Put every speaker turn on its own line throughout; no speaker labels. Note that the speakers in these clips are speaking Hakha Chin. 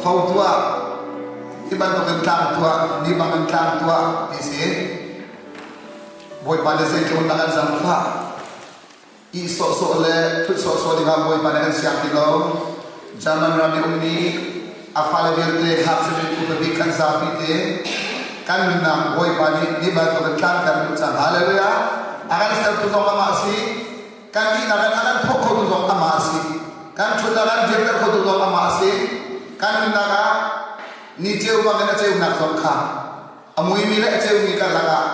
Tho tuah, hi bantukin tlang tuah, ni bangin tlang tuah ti si. Bawipa nih zeitluk in dah kan zaangfah. Ih sawhsawh le ṭhut sawhsawh dingah Bawipa nih kan siang ti lo. German ram i ummi a fale vialte ngakchia upa bik kan zapi te kan nunnak Bawipa nih ni bantukin tlangter duh cang. Hallelujah! A kan sertu zong amah a si. Kan ihnak in a kan thawh khotu zong amah a si. Kan ṭhutnak kan dirter khotu zong amah a si. Kan nunnak ah ni ceu bangin a ceunak zong kha a muimi le a ceumi karlak ah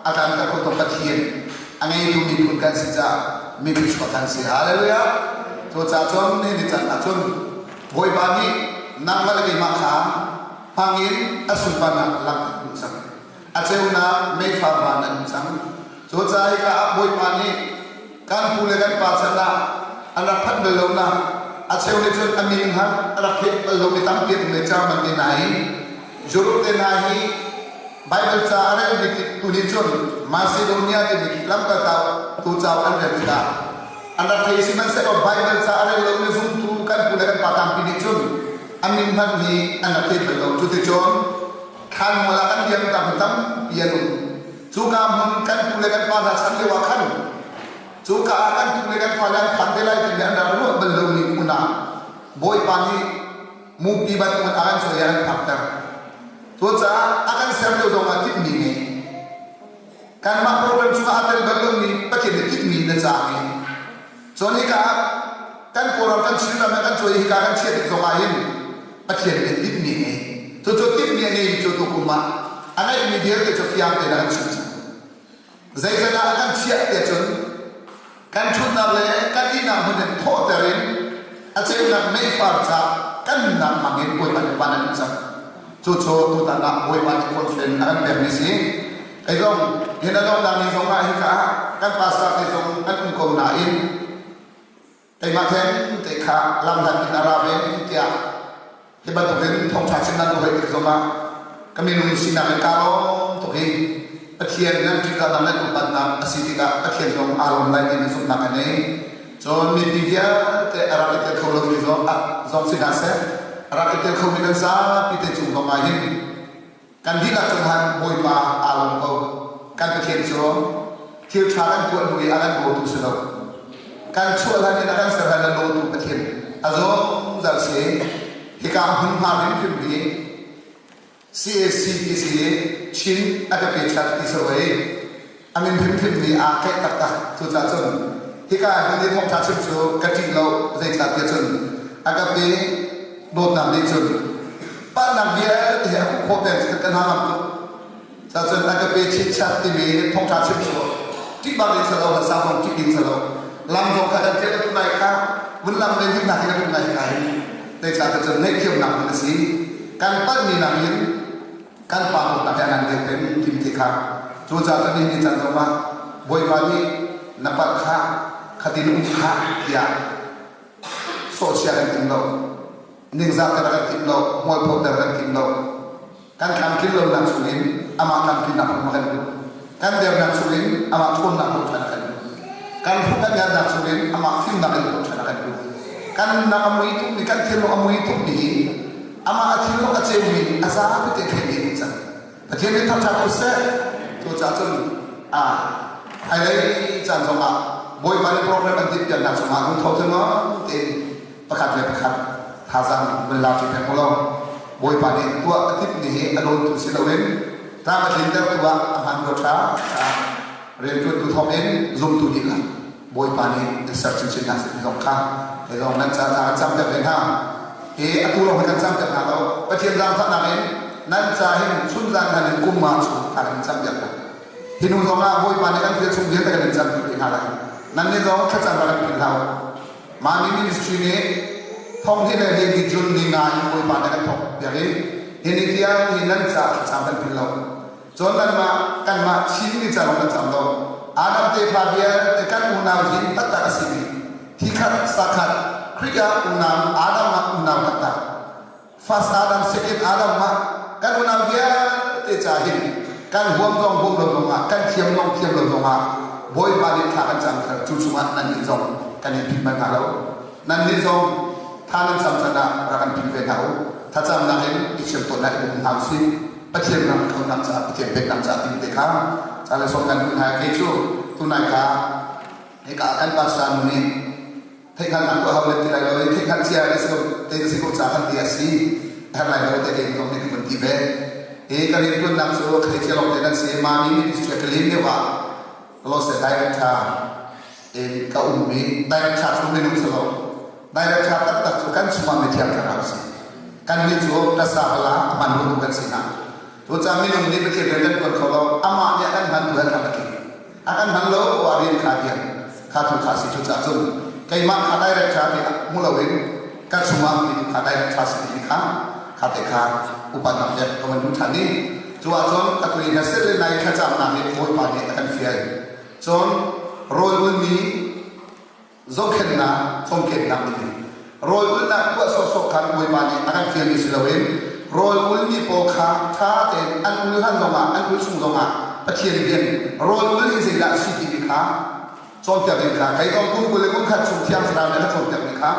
a tlanter khotu Pathian a ngeitu miphun kan si caah mithluachuah kan si. Hallelujah! Cucaah cun nihin ni caan ah cun Bawipa nih nangmah le keimah kha hmangin a sunparnak langhter duh cang. A ceunak meifar van an um cang. Cucaah hika ah Bawipa nih kan pu le kan pa chan ah an rak phanh bal lonak a cheu nih cun a min hmanh a rak theih bal lomi tampi an um ve German te hna hi Europe te hna hi Bible ca a relmi tu nih cun Macedonia timi khi lamkaltu tu cauk an rel tikah an rak thei sihmanhsehlaw Bible ca a rel lomi zumtu kan pu le kan pa tampi nih cun a min hmanh hi an rak thei bal lo. Cuticun thlanmual ah kan rian tam tampi an um. Cuka hmun kan pu le kan pa hna chan lio ah khan cuka ah kan pu le kan fale an phan te lai timi an rak ruah bal lomi hmun ah Bawipa nih mupi bantukin a kan cawi a kan phakter. Cucaah a kan ser lio zong ah timhmi ngei. Kanmah program chungah aa tel bal lomi Pathian nih timhmi na ca ngei. Cun hika ah kan Kawlram kan Chinram ah kan cuai hika kan chiah tik zong ah hin Pathian nih timhmi a ngei. Cucu timhmi a ngeimi cu tukum ah a ngeihmi vialte cu fiang tein a kan chimh cang. Zeizat ah a kan chiah tiah cun kan ṭhutnak le kan ihnak hmun in thawhter in a ceunak meifar ca kan nunnak hmang in Bawipa nih van an cang. Cucu tutan ah Bawipa nih conference a kan pekmi si. Kei zong hin a donghnak ni zong ah hika ah kan pastor te zong an um ko nain keimah theng te kha lamhlat in a ra ve tiah hi bantukin thawngṭha chim nan hoi tik zong ah ka minung sinak in kaa lawm tuk i Pathian nan ṭihzahnak nan upatnak a si tikah Pathian zong aa lawm lai timi zumhnak ka ngei. Cun mipi vialte a rak i tel kho lomi zong zong si hna seh, a rak i tel khomi nan zapi te cung zong ah hin Kan dihlak cung han Bawipa aa lawm ko. Kan Pathian cu thil ṭha kan tuah hnu i a kan dawtu si lo. Kan chuah hlan in a kan ser hlan a dawtu Pathian a zungzal si. Hika hmunhma hrimhrim hi CAC ti si i Chin a ka pe chat ti si roi. A min hrimhrim nih aa tlaih taktak. Cucaah cun hika hmun i thawngṭha chim cu ka ṭih lo. Zeicahtiah cun a ka pe dawtnak nih cun palhnak vialte he a khuh khawh peng cu kan hna ngam tuk. Cucun a ka pe chitchat timi thawngṭha chim cu ṭih bak in si lo, hmasa zong ṭih ding si lo. Lam zong kha kan ṭial ka duh lai kha vun lam ve hnik hi ka duh lai ka hin. Zeicahtiah cun ngaihthiamnak hmun a si. Kan palhmi nakin kan pa dawtnak he a ngan deuh peng timi te kha cucaah cun nihin ni caan zongah Bawipa nih na palh kha khatin um kha tiah sawhchia kan tim lo ningzah ter kan tim lo hmualpho ter kan tim lo kan tlamtlin lonak chungin amah tlamtlinnak hmuh kan duh kan dernak chungin amah ṭhawnnak hmuh ṭhan kan duh kan hruh kan dernak chungin amah fimnak in hmuh ṭhan kan duh kan nunnak a mui tukmi kan thinlung a mui tukmi hi Amah a thinlung a ceumi a zapi te khen ding cang. Pathian nih thangṭhat ko seh. Cucaah cun a hmailei caan zongah Bawipa nih program an timhpiaknak cungah lungtho thingon tein pakhat le pakhat thazaang vun la ṭi peng u law Bawipa nih tuah a timhmi hi a dawntu si loin tlam a tlintertu ah a hman rua ṭha rianṭuantu thawngin zumtu dihlak Bawipa nih in ser chinchin hna seh ti zong kha he zong nan ca kan campiak ve hna. Hi atu lawng hi kan campiak hna lo. Pathian zaangfahnak in nan ca hin chunzan han in kum nga chung kha kan in campiak hna. Hi hnu zong ah Bawipa nih kan thil chung vialte kan in campiak rih hna lai. Nan nih zong thlacam rak kan philh hlah u. Mami ministry nih thong hi le hi ni June ni nga in Bawipa nih kan thawk piak i hi ni tiang hi nan ca thlacam kan philh lo. Cun nanmah kanmah Chinmi ca lawng kan cam lo. Adam tefa vialte kan unau hin taktak a simi thikhat sakhat Khrih ah unau Adam ah unau taktak First Adam second Adam ah kan unau vialte ca hin kan huam zong huam lo zong ah kan thiam zong thiam lo zong ah Bawipa nih thla kan cam kher cu chungah nannih zong kan in philh bal hna lo nannih zong thla nan cam can ah rak kan philh ve hna u. Thlacamnak in i chim tawn hna i bawm hna usih. Pathian ram khonak caah Pathian peknak caah timi te kha ca le sawm kan duh hna. Kei cu tunai kha hika kan pastor nu nih theihhngalhnak tuah hau le ti lai lo i theihhngalh cia na si ko te na si ko ca kan ti a si a herh lai lo te kei zong nih ka vun ti ve. Hi ka riantuannak cu thei cia lawng te nan si. Mami ministry ka lim lio ah Lose director in ka ummi director cu minung si lo. Director taktak cu kan chungah mithiang thlarau si. Kan nih cu tasa pala a hman tu kan si hna. Cucaah minung nih Pathian rian kan tuan kho lo. Amah nih a kan hman tu he khan a tling. A kan hman lo o a rian kha rian kha tu kha si. Cucaah cun keimah kha director ti hmu loin ka chungah mi tu kha director si ti kha kha te kha upat nak ka van duh ṭhan i cu ahcun atu i hnaset le nai thlacamnak hi Bawipa nih a kan fial. Cun rawl ulmi zohkhenhnak cawmkennak timi rawl ulnak tuah sawhsawh khan Bawipa nih a kan fialmi si loin rawl ulmi pawl kha ṭha tein an ul hlan zongah an ul chung zongah Pathian rian rawl ul hi zeidah a si timi kha cawnpiak ding kha kei zong kum 20 le kum khat chung Thiang Thlarau nih a ka cawnpiakmi kha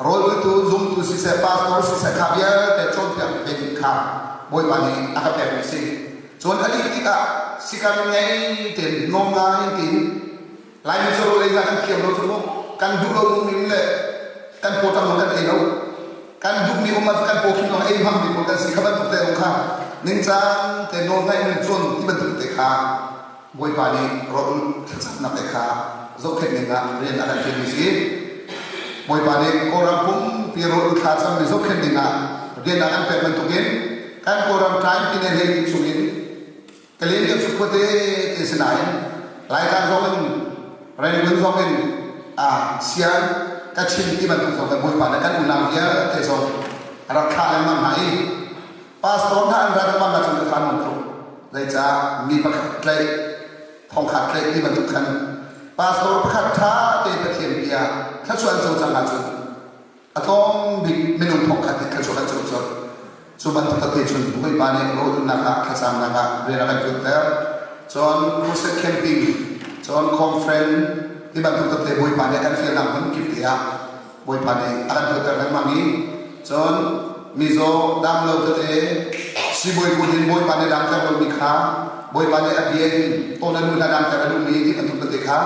rawl ultu zumtu siseh pastor siseh kha vialte cawnpiak ve ding kha Bawipa nih a ka pekmi si. Cun a dih tikah sikan ngei tein nuam ngai tein Laimi cu rawl ei hna kan thiam lo cu mu kan duh lo nung le kan pawṭam zong kan ei lo kan duhmi um ah kan pawkhim zong ei hmangmi pawl kan si kha bantuk te zong kha ningcang te nawl ngaih in cun ti bantuk te kha Bawipa nih rawl thlacamnak te kha zohkhenh ning ah rian a kan fialmi si. Bawipa nih Kawlram pumpi rawl thla cammi zohkhenh ding ah rian a kan pek bantukin kan Kawlram tlai pine hlei chungin Kalay cu khuate te si nain Laitlang zong in Rangoon zong in a sian Kachin ti bantuk zong kan Bawipa nih kan unau vialte zong a rak thlah lengmang hna i pastor hna an rat lengmang ahcun ka tha nuam tuk. Zeicah mi pakhat tlaih thongkhat tlaih ti bantuk khan pastor pakhat ṭha te Pathian bia thluachuah an co cang ahcun a tlawm bik minung thongkhat nih thluachuah kan co colh. Cu bantuk tete cun Bawipa nih rawlulnak ah thlacamnak ah rian a kan ṭuanter. Cun crusade camping, cun conference ti bantuk tete Bawipa nih a kan fialnak hmun kip te ah Bawipa nih a kan ṭuanter lengmang i cun mizaw damlo tete siibawi kut in Bawipa nih damter lomi kha Bawipa nih a bia in tawn a nu hna damter a duhmi ti bantuk tete kha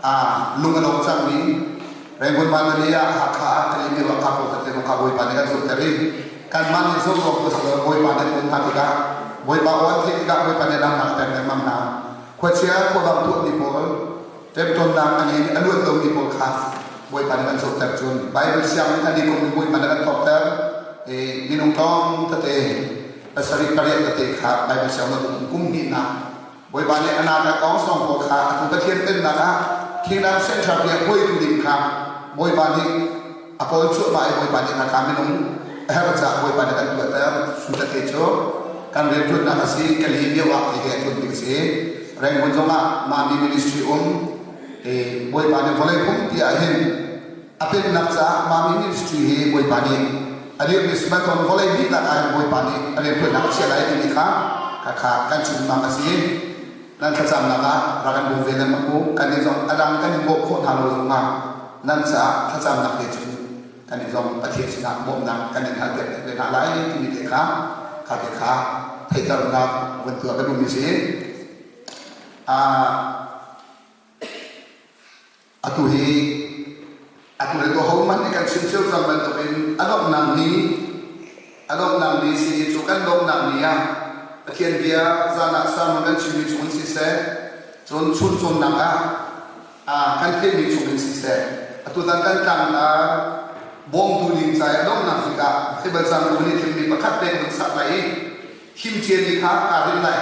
aa lung a dong cangmi Rangoon Mandalay ah Hakha ah Kalymyo ah Kapo tete zong kha Bawipa nih kan zulhter i kanmah nih zulh awk cu si lo Bawipa nih awn hna tikah Bawipa aw an theih tikah Bawipa nih lamnak a pek lengmang hna. Khuachia khuavang tuahmi pawl ṭemṭawnnak a ngei a luat lomi pawl kha Bawipa nih kan zulhter cun Bible sianginn kha ni kum in Bawipa nih kan thawkter i minung tlawm tete pasarih pariat tete kha Bible sianginn kum hnihnak Bawipa nih a nak a kong song pawl kha atu Pathian pennak ah Kingdom Central tiah hruaitu ding kha Bawipa nih a kawl cuahmah i Bawipa nih haka minung a herh caah Bawipa nih kan tuahter. Cu tete cu kan rianṭuannak a si. Kali lio ah hihi a ṭuan ding a si. Rangoon zongah Mami Ministry um i Bawipa nih vawlei pumpi ah hin a pennak caah Mami Ministry hi Bawipa nih a dirhmi si bantukin vawlei dihlak ah hin Bawipa nih a rianṭuannak a chiah lai timi kha kha kan chimnak a si. Nan thlacamnak ah rak kan bawm ve lengmang u. Kan nih zong a dang kan in bawmh khawh hna lo zongah nan caah thlacamnak te cun kan nih zong Pathian sinah bawmhnak kan in halpiak ve hna lai timi te kha kha te kha theihternak van tuah ka duhmi si. Atu hi atu le tu hohmanh nih kan chim cio cang bantukin a donghnak ni a donghnak ni si hi cu kan donghnak ni ah Pathian bia zan ah sermon kan chimmi chungin siseh cun chun cawnnak ah ah kan theihmi chungin siseh atu tan kan tlangtar bawmtu ding ca i a donghnak bik ah Baibal cangtu nih thimmi pakhat te kan sak lai i thim ciami kha kaa rinh lai.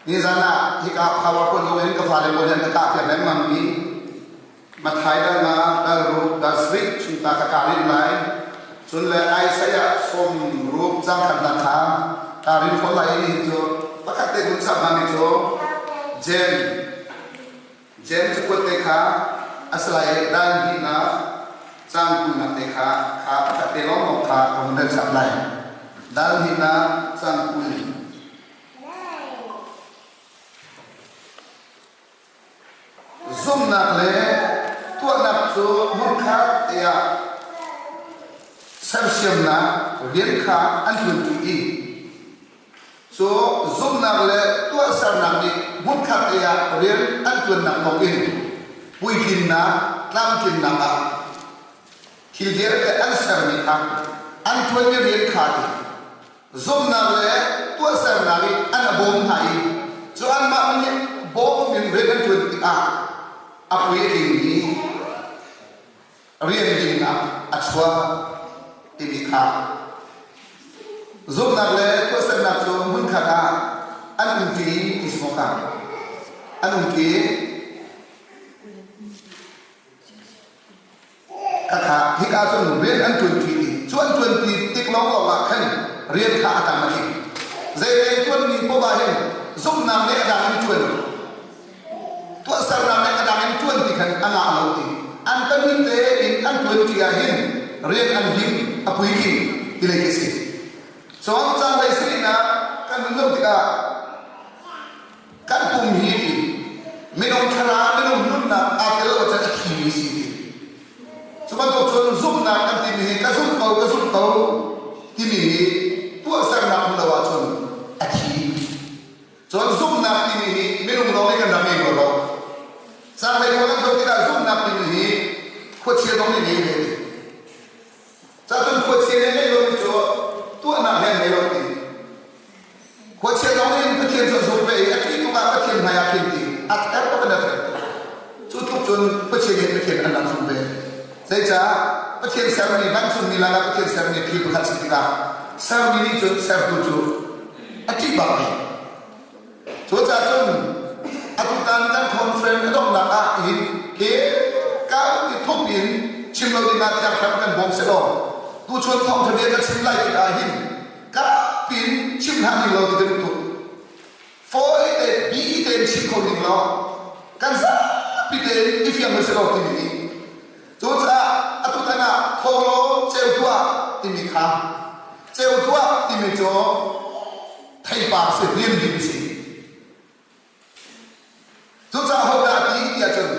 Nizan ah hika PowerPoint zong in ka fale pawl he an ka kahpiak lengmangmi Mathai dal nga dal ruk dal sarih chung ta ka kah rih lai. Cun le Isaiah sawm ruk cang khatnak kha kaa rin fawn lai i nihin cu pakhat te kun chap hngami cu Jeim Jeim cakuat te kha a si lai i dal hnihnak cang kulnak te kha kha pakhat te lawnglawng kha ka hun rel chap lai. Dal hnihnak cang 20. Zumhnak le tuahnak cu hmunkhat tiah Sersiamnak rian kha an ṭuanṭi i cu zumhnak le tuahsernak nih hmunkhat te ah rian an ṭuannak thawngin puitlinnak tlamtlinnak ah thil vialte an sermi kha an ṭuanmi rian kha i zumhnak le tuahsernak i an a bawm hna i cu anmah nih bawm in rian an ṭuan tikah a pui a tlingmi rian dingnak a chuak timi kha zumhnak le tuahsernak cu hmunkhat ah an umṭi ti si maw kha an umṭi khakha hika cun rian an ṭuanṭi i cu an ṭuanṭi tik lawnglawng ah khan rian kha a tam a tling zei rian ṭuanmi poah ah hin zumhnak nih a dang in ṭuan tuahsernak nih a dang in ṭuan ti khan a ngah lo ti an pahnih tein an ṭuanṭi ah hin rian an him a puitling ti lei khi si cun caan hlei sarihnak kan hun zoh tikah kan pum hi minung thlarau minung nunnak aa tel lo ahcun a thimi si ti cu bantuk cun zumhnak kan timi hi ka zumh ko ka zumh ko timi hi tuahsernak um lo ahcun a thi. Cun zumhnak timi hi minung lawng nih kan rak ngei rua lo. Cahlei pawl an zoh tikah zumhnak timi hi khuachia zong nih ngei ve ti. Cacun khuachia nih ngei lomi cu tuahnak he an ngei lo ti. Khuachia zong nih Pathian cu a zumh ve i a ṭih tuk ah Pathian hmai ah khin ti a ther tuk in a ther tuk. Cu tluk cun khuachia nih Pathian an rak zumh ve. Zeicah Pathian sermi vancungmi lakah Pathian sermi thil pakhat si tikah sermi nih cun sertu cu a ṭih bak ve. Cucaah cun atutan kan conference a donghnak ah hin ke kau i thup in chim lo ding ah Thiang Thlarau kan bawm sehlaw tuchun thawngṭha bia ka chim lai tikah hin kapin chim hlah ning law ti ka duh tuk. Fawi te bi tein chim kho ning law kan zapi tein i fiang sehlaw timi hi Cucaah atutan ah tho law ceu tuah timi kha ceu tuah timi cu theipar si rian ding si. Cucaah hodah a ti ti ahcun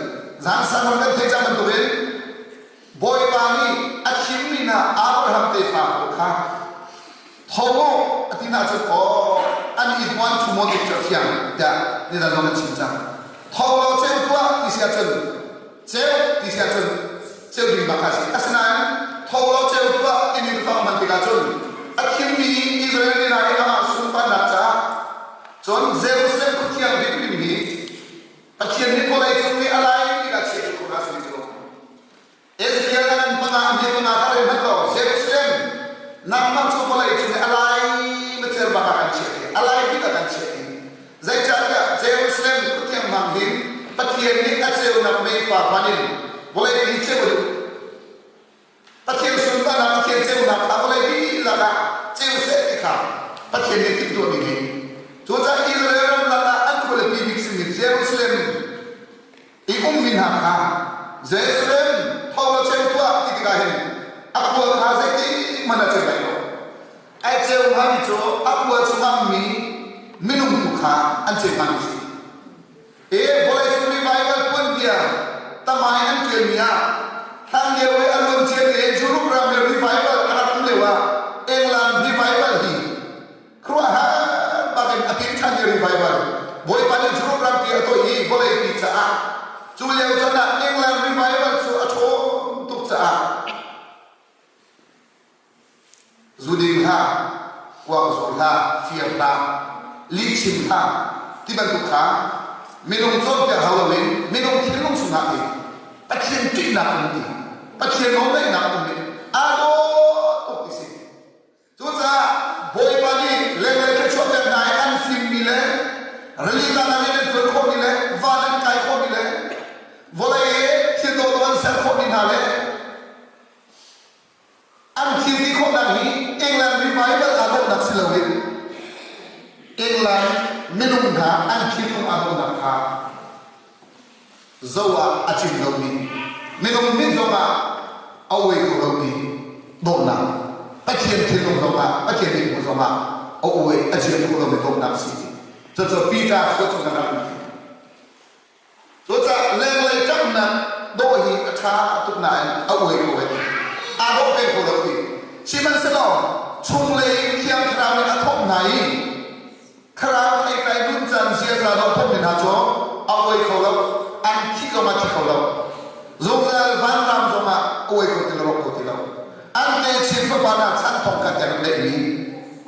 zan sang kan theih cang bantukin Bawipa nih a thimmi hna Abraham tefa pawl kha tho u a ti hna cun aw an i hmuan thu maw ti cu a fiang tiah nidang zong kan chim cang. Tho law ceu tuah ti si ahcun Ceu ti si ahcun ceu ding bak kha a si. Asinain tho law ceu tuah timi biafang hman tikah cun a thimmi Israel mi hna i amah sunparnak caah cun Jerusalem khuathiang hrimhrim hi Pathian nih vawlei cung i a lai bik ah chiah cu a si cu. Ezekiel a ngan panga a hme panga kha rel hmanh law Jerusalem nangmah cu vawlei cung i a lai macer bak ah kan chiah i a lai bik ah kan chiah i Zeicahtiah Jerusalem khuathiang hmang hin Pathian nih a ceunak meifa hman in vawleipi ceu a duh. Pathian sunparnak Pathian ceunak kha vawlei dihlak ah ceu seh ti kha Pathian nih timhtuahmi ngei. Cucaah Israel ram lakah an khualipi bik simi Jerusalem i ummi hna kha Jerusalem tho law ceu tuah ti tikah hin a khua kha zeitik hmanh a ceu lai lo. Ai ceu hngami cu a khua chungah ummi minung tu kha an ceu hngami si. E vawleicung revival tuanbia tamai an ṭialmi ah hlan lio i a luancia te Europe ram i revival a rak um lio ah England revival hi khuaruahhar bak in a pin ṭhan i revival Bawipa nih Europe rampi a tuah i vawleipi caah cu lio caan ah England revival cu a ṭhawn tuk caah zu ding hlah, kuak zu hlah, fir hlah, lihchim hlah ti bantuk kha minung cawnpiak hau loin minung thinlung chungah i Pathian ṭihnak um ti Pathian nawlngaihnak um i aa dawh tuk ti si. Cucaah Bawipa nih lenglei thluachuah pek hna i an fimmi le rili tlang ah rian an ṭuan khawhmi le van an kai khawhmi le vawlei i thil dawhdawh an ser khawhmi hna le an thil ti khawhnak hi England revival aa dawhnak si loin England minung hna an thinlung aa dawhnak kha zo ah a cin lomi minung mit zongah a uai kho lomi dawhnak Pathian thinlung zongah Pathian mithmuh zongah a uai a ciam kho lomi dawhnak si cucu Peter khua chung kan rak Cucaah lenglei ṭamhnak dawh hi a ṭha tuk nain a uai ko hei. Aa dawh peng ko lo ti. Sihmanhsehlaw chunglei in Thiang Thlarau nih a thawk hna i Thlarau theitlai nuncan ziaza dawh phungmi hna cu a uai kho lo, an thih zongah thi kho lo. Zungzal vanram zongah a uai kho ti lo, rawk kho ti lo. An techin fapa hna chan thong khat tiang neihmi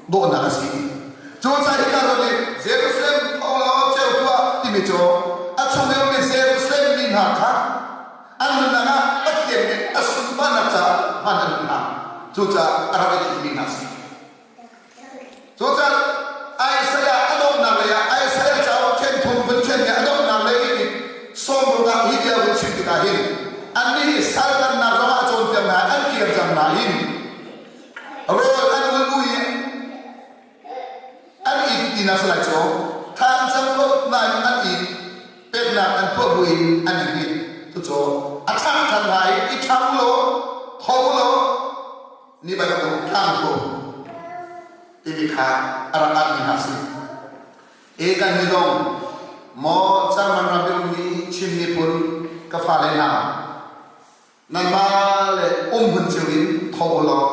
dawhnak a si. Cucaah hika zawn i Jerusalem tho law ceu tuah timi cu a chung i ummi Jerusalem mi hna kha an nunnak ah Pathian nih a sunparnak caah hman a duh hna. Cucaah a rak i thimmi hna a si. Cucaah Isaiah a donghnak lei ah Isaiah cauk ṭhen thum vun ṭhen i a donghnak lei i sawmruk ah hi bia vun chim tikah hin annih hi saltannak zongah a cawnpiak hna an kir cang nain rawl an ul buin an it tinak si lai cu thlan cang ko nain an it peknak an tuah buin an i hngilh cucu a ṭhang ṭhan hna i i ṭhang law tho law ni bantuk tlang ko timi kha a rak almi hna si. E kan hi zong maw German ram i ummi Chin miphun ka fale hna nanmah le umhmun cio in tho law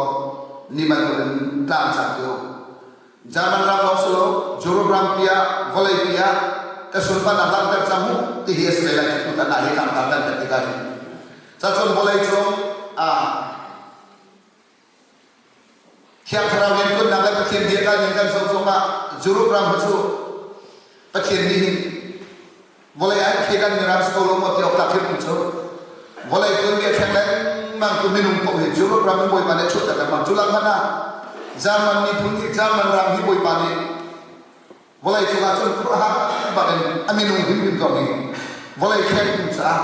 ni bantukin tlang cang tu German ram lawng si lo Europe ram pi ah vawlei pi ah ka sunparnak langhter cang mu ti hi a si ve lai cu tutan ah hi tlangtar kan tet tikah hin cacun vawlei cung ah Thiang Thlarau rianṭuannak le Pathian bia kan in kan zoh zongah Europe ram hi cu Pathian nih hin vawlei ah thleidan mi ram si ko lo maw ti awk tlak hin um cu. Vawlei tuanbia thleng lengmang tu minung paoh hi Europe ram in Bawipa nih a chuahter lengmang. Cu lak hmanh ah German miphun hi German ram hi Bawipa nih Vawlei cungah cun khuaruahhar bak in a minung hrimhrim zong hi vawlei khengtu caah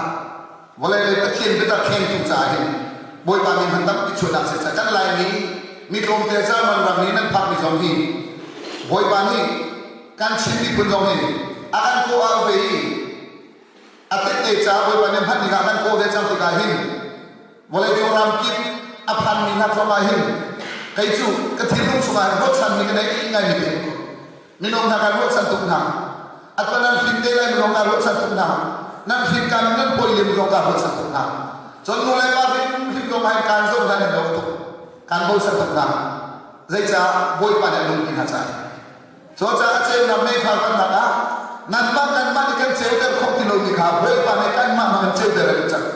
vawlei lei Pathian biatak khengtu caah hin Bawipa nih hman tampi chuahnak si kan Laimi mi tlawmte German ram i nan phakmi zong hi Bawipa nih kan Chin miphun zong hi a kan kawh au ve i a tette caah Bawipa nih hman dingah kan kawh ve cang tikah hin vawleicung ram kip a phanmi hna zongah hin kei cu ka thinlung chungah hin ruahchanmi ka nei ngaimi te minung hna kan ruahchan tuk hna atu nan hrin te lai minung hna ruahchan tuk hna nan hrin kan nan poi lim zong ka ruahchan tuk hna cun nu le pa hrin hrin zong hin kan zong hna nan lo tuk kan bochan tuk hna zeicah bawipa nih a lungpi hna caah Cucaah a ceunak meifar bannak ah nanmah kanmah nih kan ceuter khawh ti lomi kha Bawipa nih kanmah hmang in ceuter a duh cang.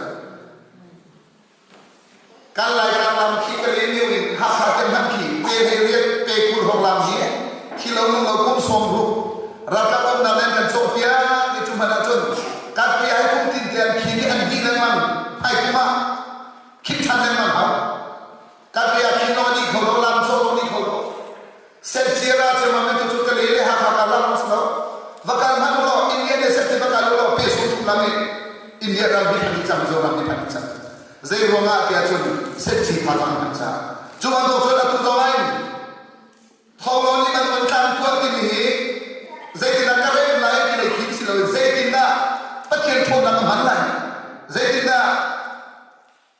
Kan Laitlang lam khi ka le niu in Hakha te hmanh khi pe hlei riat pe kul hrawng lam hi khi lo nung lo kum sawm ruk ralkap umnak len kan cawh piak i cu hmanh ahcun kan pi ai kum tin te an khi nih an dih lengmang hmai kum ah khit ṭhan lengmang hau kan pi ah khin lo a dih kho lo lam cawh lo dih kho lo Sentira cu ma men cu ka le le Hakha ka lam si lo. Va kal hmanh law India le set va kal law pe sung thum lam i India ram hi phan cang Mizoram hi phan cang. Zei ruangah tiah cun set chi pha cang phan ca. Cu bantuk cun atu zong in thawnglaw nih kan kan tlang tuah timi hi zeitindah ka rem lai ti lei khi si lo zeitindah Pathian ṭhawnnak ka hman lai zeitindah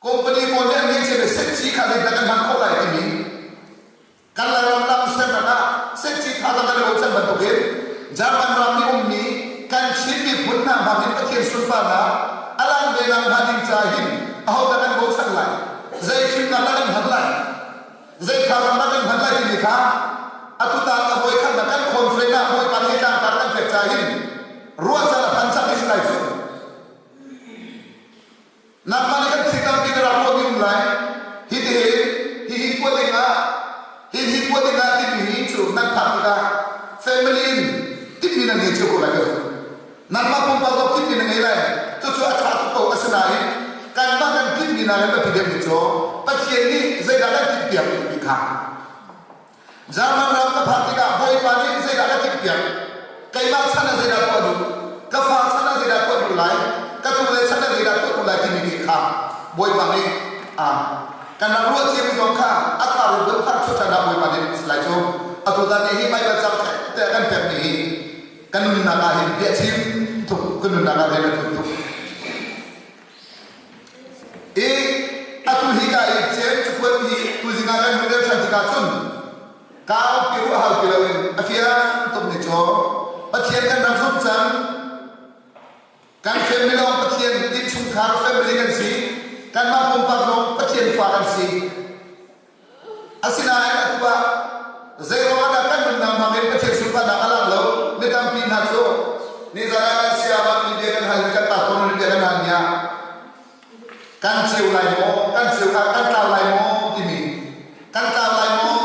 Company pawl nih an ngeih cia mi setci kha zeitindah kan hman khawh lai timi kan Lairam lam sernak ah setci thazaang kan i bochan bantukin German ram i ummi kan Chin miphun hna hmang in Pathian sunparnak a lang ve nak hnga ding ca hin ahodah kan bochan lai zei fimnak dah kan hman lai zei thazaang dah kan hman lai timi kha atutan a voikhatnak kan conference ah Bawipa nih tlangtar kan pek ca hin ruahchan a phan cang i si lai cu Nangmah nih kan thil tampi na rak ruahmi um lai. Hitihin hihi tuah dingah hihi tuah dingah timi hi cu nan phak tikah family in timhmi nan ngei cio ko lai ka zumh. Nangmah pumpak zong timhmi na ngei lai. Cucu a ṭha tuk ko. Asinain kanmah kan timhmi nakin biapi deuhmi cu Pathian nih zeidah kan timhpiak timi kha German ram ka phak tikah Bawipa nih zeidah ka timhpiak? Keimah chan ah zeidah tuah duh? Ka fa chan ah zeidah tuah duh lai? Ka tule chan ah zeidah tuah duh lai timi nih kha Bawipa nih ah kan rak ruah ciami zong kha a tha ru deuh thar chuah ah Bawipa nih si lai cu atu tan hi Baibal cang te kan pekmi hi kan nunnak ah hin bia chim tuk kan nunnak ah rian a tuk I atu hika i cem cakuat hi tuzing ah kan hun rel ṭhan tikah cun kau pi ruah hau ti loin a fiang tuk ni cu Pathian kan rak zumh cang. Kan family lawng Pathian innchungkhar family kan si. Kanmah pumpak zong Pathian fa kan si. Asinain atu ah zeiruangah dah kan nunnak hmang in Pathian sunparnak a lang lo? Mi tampi hna cu nizan ah kan sayama mi bia kan hal kan pastor mi bia kan hal mi ah kan ceu lai maw, kan ceu ah kan tlau lai maw timi kan tlau lai maw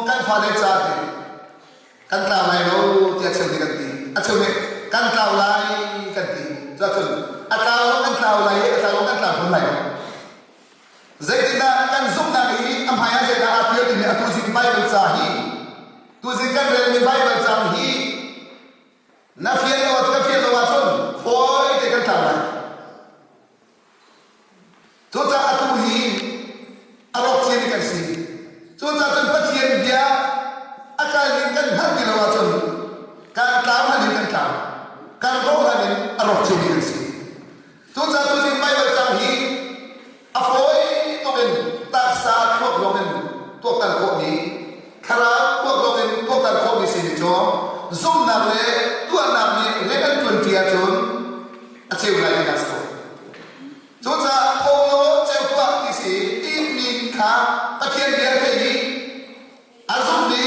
kan fale ca ti kan tlau lai lo tiah cheu nih kan ti. A cheu nih kan tlau lai kan ti. Cuahcun a tlau lo kan tlau lai i a tlau lo kan tlau fawn lai lo. Zeitindah kan zumhnak hi a hmai ah zeidah aa ṭial timi atu zing Baibal ca hi tuzing kan relmi Baibal cang hi na fian lo ka fian lo ahcun fawi te kan tlau lai. Cucaah atu hi a rawk ciami kan si. Cucaah cun Pathian bia a kal ning kan hngalh ti lo ahcun kan tlau hlan in kan tlau. Kan rawh hlan in a rawk ciami kan si. Cucaah tuzing Baibal cang hi a fawi tuk in taksa thluak lawng in tuaktan khawhmi, thlarau thluak lawng in tuaktan khawhmi si ni cu zumhnak le tuahnak nih rian an ṭuanṭi ahcun a ceu lai tinak si ko. Cucaah tho law ceu tuah ti si timi kha Pathian bia thei i A zumh i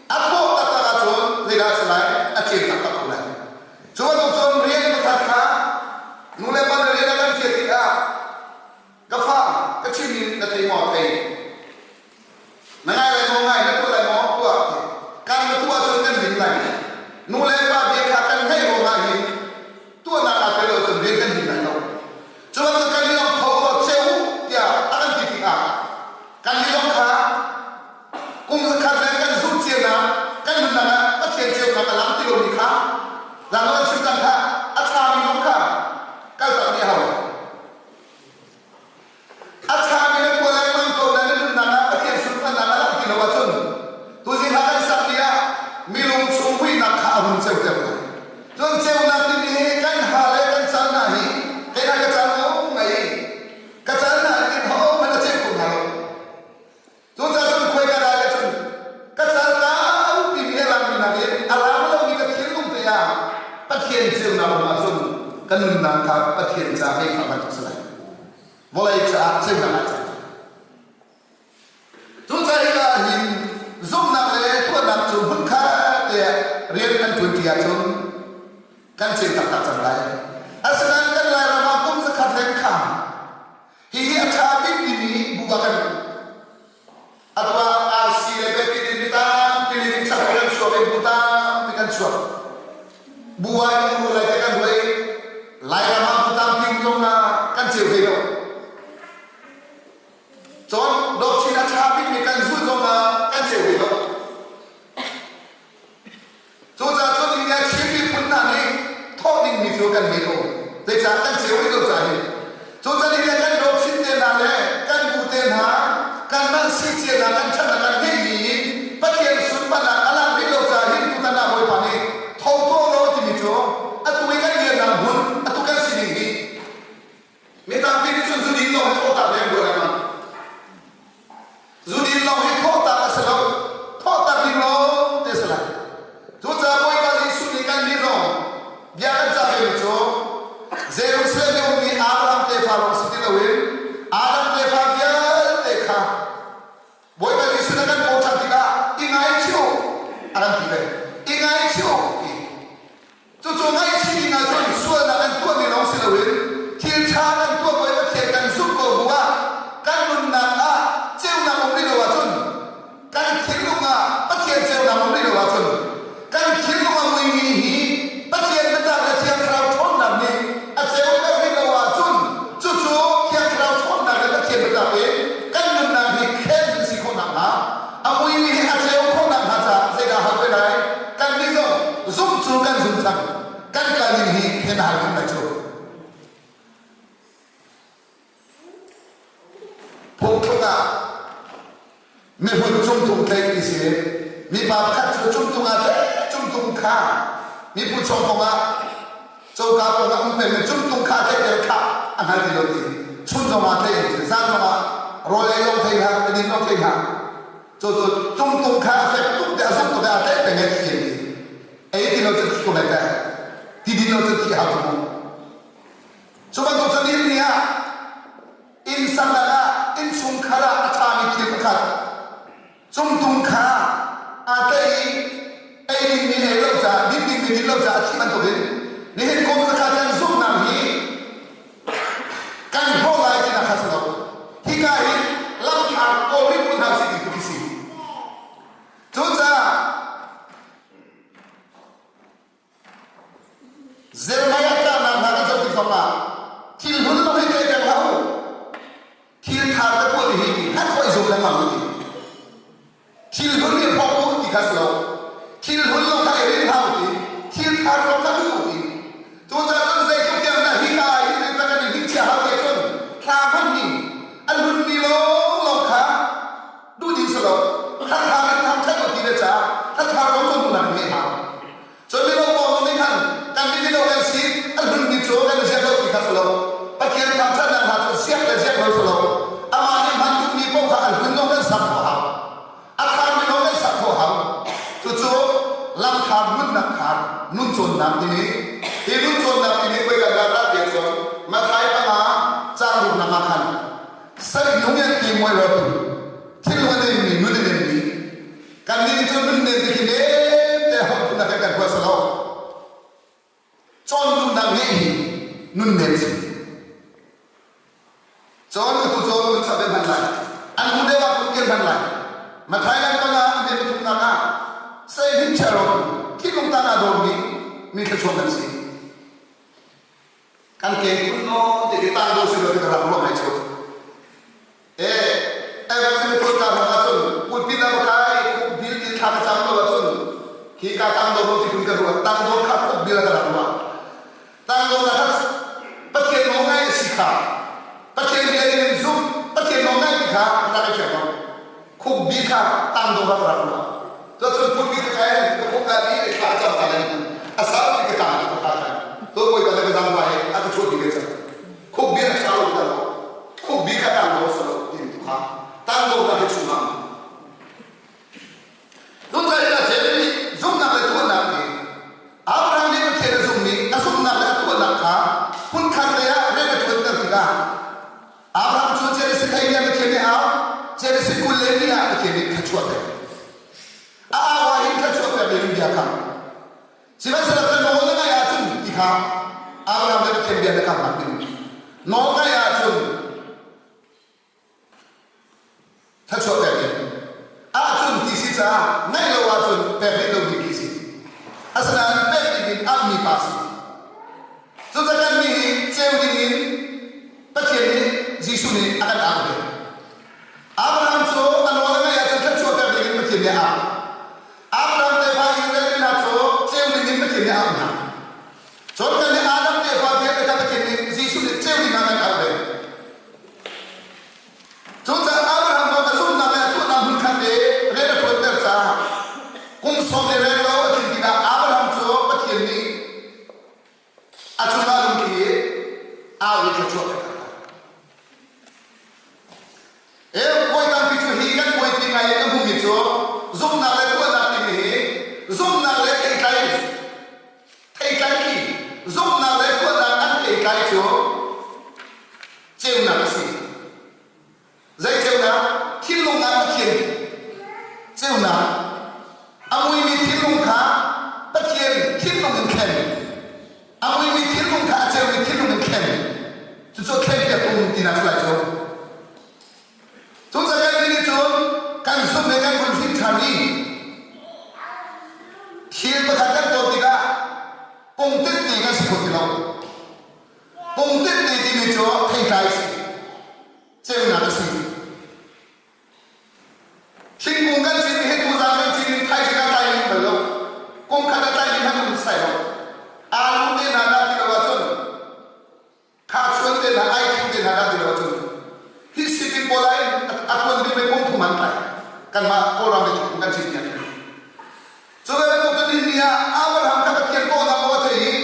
a thawh taktak ahcun zeidah a si lai? A ceu taktak ko lai. Cu bantuk cun rian pakhat kha nu le pa na rian a kan fial tikah ka fa ka chimmi na thei maw thei na ngai lai maw ngai na tuah lai maw tuah kan na tuah ahcun kan lim lai nu le pa bia kha kan ngaih ruangah hin tuahnak aa tel lo cun rian kan lim lai lo cu bantuk kan i lawng kho law ceu tiah a kan ti tikah Kan lilong kha kum zakhat leng kan zumh cianak kan nunnak ah Pathian ceunak a lang ti lomi kha zang kan chim cang kha a ṭhami zong kha kaltak dih a hau. A ṭhami na tuah lengmang ko na na nunnak ah Pathian sunparnak a lang ti lo ahcun tuzing hla kan sak ti ah milung chung huinak kha a hun ceuter lai. Cun ceunak timi hi kan ha le kan caan hna hi kei ka caan lo ngai Ka cal hna in hohmanh a ceuh ko hna lo. Cucaah cun khuaika dai le cun ka cal kaupi mi a langmi nakin a lang lomi ka thinlung te ah Pathian ceunak um ahcun ka nunnak kha Pathian ca meikha bantuk si lai. Vawlei caah ceunak ah cang. Cucaah hika ah hin zumhnak le tuahnak cu hmunkhat te ah rian kan ṭuanṭi ahcun kan ceu taktak cang lai. Asinain kan Lairam ah kum zakhat leng kha hihi a ṭha bik timi bu ah kan atu ah RC le Baptist in mi tampi nih chak kan chuak i bu tampi kan chuak. Bu ah in bu lai te kan ruai Lairam ah bu tampi zong ah kan ceu ve lo. Cun doctrine a ṭha bikmi kan zulh zongah kan ceu ve lo. Cucaah cun India Chin miphun hna nih thawh dingmi cu kan ngei ko. Zeicah kan ceu rih lo caah hin. Cucaah India kan doctrine te hna le kan bu te hna, kanmah si cia hna kan ṭhatnak kan ngeihmi in Pathian sunparnak a lang rih lo caah hin tutan ah Bawipa nih tho tuah law timi cu atu i kan dirnak hmun, atu kan sining hi Mi tampi nih cun zudin lawng hi thawhtak ding ruah lengmang. Zudin lawng hi thawhtak a si lo. Thawhtak ding lawng te si lai. Cucaah Bawipa Jesuh nih kan nih zong bia kan cah vemi cu Jerusalem i ummi Abraham tefa lawng si ti loin Adam tefa vialte kha Bawipa Jesuh na kan kawl ṭhan tikah i ngaichih u a kan ti ve. I ngaichih u ti. Cucu ngaihchih ding ahcun sualnak an tuahmi lawng si loin thil ṭha kan tuah ko i Pathian kan zumh ko bu ah kan nunnak ah ceunak um rih lo ahcun kan thinlung ah Pathian ceunak um rih lo ahcun kan thinlung a muimi hi Pathian biatak le Thiang Thlarau ṭhawnnak nih a ceuter rih lo ahcun cucu Thiang Thlarau ṭhawnnak le Pathian biatak in kan nunnak hi khen kan si khawh nakhnga A muimi hi a ceu khawh nakhnga caah zeidah hal ve lai? Kannih zong zumh cu kan zum cang. Kan kal ning hi khen a hal tuk lai cu. Phungthluk ah mihun cungtung tleih ti si. Mipa pakhat cu cungtung ah tleih cungtung kha mipu chung kong ah coka kong ah um peng mi cungtung kha tleih tel kha a hngal ti lo ti chun zong ah tleih ti zan zong ah rawl ei zong thei hlah eidin zong thei hlah cu cu cungtung kha a fek tuk te a zung tuk te a tleih peng e thi ti ei ti lo cu thi ko lai te ti din lo cu thi hau cu mu cu bantuk cu nihin ni ah inn saknak ah innchungkhar ah a ṭhami thil pakhat. dingmi ei lo caah din dingmi din lo caah a thi bantukin nihin kum zakhat kan zumhnak hi kan hrawh lai tinak kha si lo. Hika hi lamthar kawl rih hna usih ti tu khi si. Cucaah Jeremiah tlaknak hna kan zoh tik zongah thil hlun lawng hi tlaih peng hlah u. Thil thar ka tuah ti hi hlat khawh i zum lengmang u ti. Thil hlun hi hrawk u ti kha si lo. Thil hlun lawng kha i rinh hlah u ti. Thil thar zong kha duh u ti. Cucaah cun zeitluk tiang dah hika ah hin kan i hngikchia hau ti ahcun hla hmanh hi a hlunmi lawnglawng kha duh ding si lo. Hla thar in thangṭhat u ti le caah hla thar zong cawnnak ngeih hau. Cun mino pawl nih khan kan nih mino kan si a hlunmi cu kan i ziak lo ti kha si lo. Pathian thangṭhatnak hna cu ziak le ziak lo si lo. Amah nih hman duhmi paoh kha a hlun zong kan sak khawh hau. A tharmi zong kan sak khawh hau. Cucu lamthar nunnak khar nun cawnnak timi hi nun cawnnak timi koi kan rat rat bia cun Mathai panga cang ruknak ah khan saihnung in ti muai rotu thinlung a nemmi nun a nemmi Kannih cu nunnem te khi nem te holh phun ah kan kan huat lo. Cawn duhnak ngeih hi nunnem si. Cawn atu cawn mun sa hman lai. An hmu deuh ah kun kir hman lai. Mathai lam panga an ve pathumnak ah sei hin chero thinlung tan ah dawrmi mi thluachuak kan si. Kan ke kun nawn te ke tang do si lo te ka rak ruah ngai chu. Evangelist ka hram ahcun pulpit ah va kai khukbil ti thla ka cam lo ahcun khi ka tangdor lo ti phun ka ruat tangdor kha khukbil ka rak ruah tangdor na kha Pathian nawl ngai a si kha Pathian bia in zum Pathian nawl ngai ti kha ka rak i fiang lo khukbil kha tangdor ah ka rak ruah cun pulpit ka kai ka khuk ka bi thla cam ta lai a sau ti ka tang ka ta to bawipa na ka zang vai a ka chuah ti ve cang khukbil a ṭha lo ta lo khukbil kha tang lo sa lo ti tu kha tang lo na he chung ang Lunglai na cem nih zumhnak le tuahnak nih Abraham nih Pathian a zummi a zumhnak le a tuahnak kha hmunkhat lei ah rian a ṭuanter tikah Abraham cu Genesis 12 Pathian nih au Genesis 22 ah Pathian nih thluachuah pek a au ah hin thluachuah pek ding bia kha Sihmanhsehlaw kan nawl na ngaih ahcun ti kha Abraham le Pathian bia na kamnak ding nawl ngaih ahcun thluachuah pek ding ahcun ti si caah ngaih lo ahcun pek rih lo ding khi si. Asinain pek ding in ammi pa si. Cucaah kan nih hi ceu ding in Pathian nih Jesuh nih a kan au ve. Abraham cu a nawl a ngaih ahcun thluachuah pek ding in Pathian nih a au. Abraham tefa Israel mi hna cu ceu ding in Pathian nih a auh hna. Cun kan nih Adam tefa vialte kha Pathian nih Jesuh nih ceu ding ah kan auh ve. Cucaah Abraham zong a zumhnak le a tuahnak hmunkhat i rian a ṭuanter caah kum sawm le reng lo a tlin tikah Abraham cu Pathian nih a cungah lungtli i au i thluachuah pek a Bawi tampi cu hi kan buaipi ngai i ka hmuhmi cu zumhnak le tuahnak timi hi zumhnak le theitlai theitlai khi zumhnak le tuahnak an theitlai cu ceunak a si. Zei ceunak? Thinlung ah Pathian ceunak. A muimi thinlung kha Pathian thinlung in thlen. A muimi thinlung kha a ceumi thinlung in thlen. Cucu thlenpiak um tinak si lai cu. Cucaah kan nih cun kan zumh le kan hun hrin ṭhan i thil pakhat kan ton tikah pungtit kan si kho ti lo. Pungtit timi cu theitlai a si. Ceunak a si. Thingkung kan cin hi tuzaan kan cin in thaizing ah tlai ning bal lo. Kum khat a tlai ning hmanh um sai lo. Aalu te hna dah ti lo ahcun kha chuan te hna ai thing te hna dah ti lo ahcun hi sipin pawl ah a tuan bik me kum thum an tlai. Kanmah Kawlram le thingkung kan cin nia. Cu ve bantuk cun nihin ah Abraham kha Pathian kawhnak aw a theih i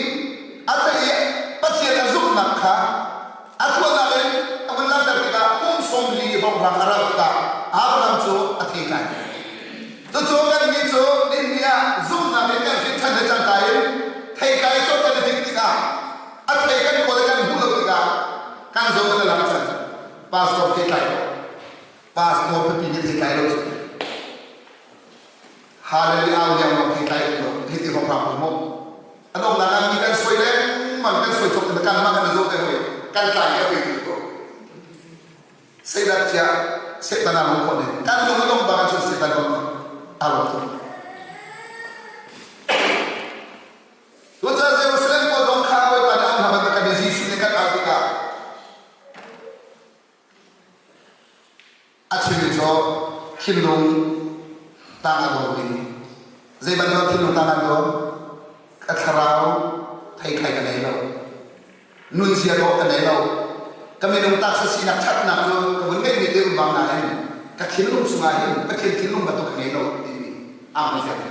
a theih i Pathian a zumhnak kha a tuahnak in a vun langhter tikah kum 40 hrawnghrang a rauh tikah Abraham cu a thei tlai. Cucu kannih cu nihin ah zumhnak in kan hrin ṭhan le cangka in theitlai cawk kan i timh tikah a thei kan kawl i kan hmuh lo tikah kan zo kan lang cang. Pastor theitlai lo. Pastor pipi nih theitlai lo cu. Hallelujah au liang theitlai lo. hram ko mu. A donghnak ah mi kan suai lengmang kan suai cawk kan mah kan zo te hoi kan tlai ke hoi ti ko. Seidat cia Satan a lung khawh ning kan lung a dong bak ahcun Satan kong a rawk tuk. Cucaah Jerusalem khua zong kha Bawipa nih an hna bantuk kan i Jesuh nih kan al tikah a chimmi cu thinlung tang a dawmi zei bantuk thinlung tang an dawm ka thlarau theikhai ka nei lo nunzia dawh ka nei lo ka minung taksa sinak ṭhatnak cu ka vun ngeihmi te um bang nain ka thinlung chungah hin Pathian thinlung bantuk ka ngei lo timi aa hmu fiang.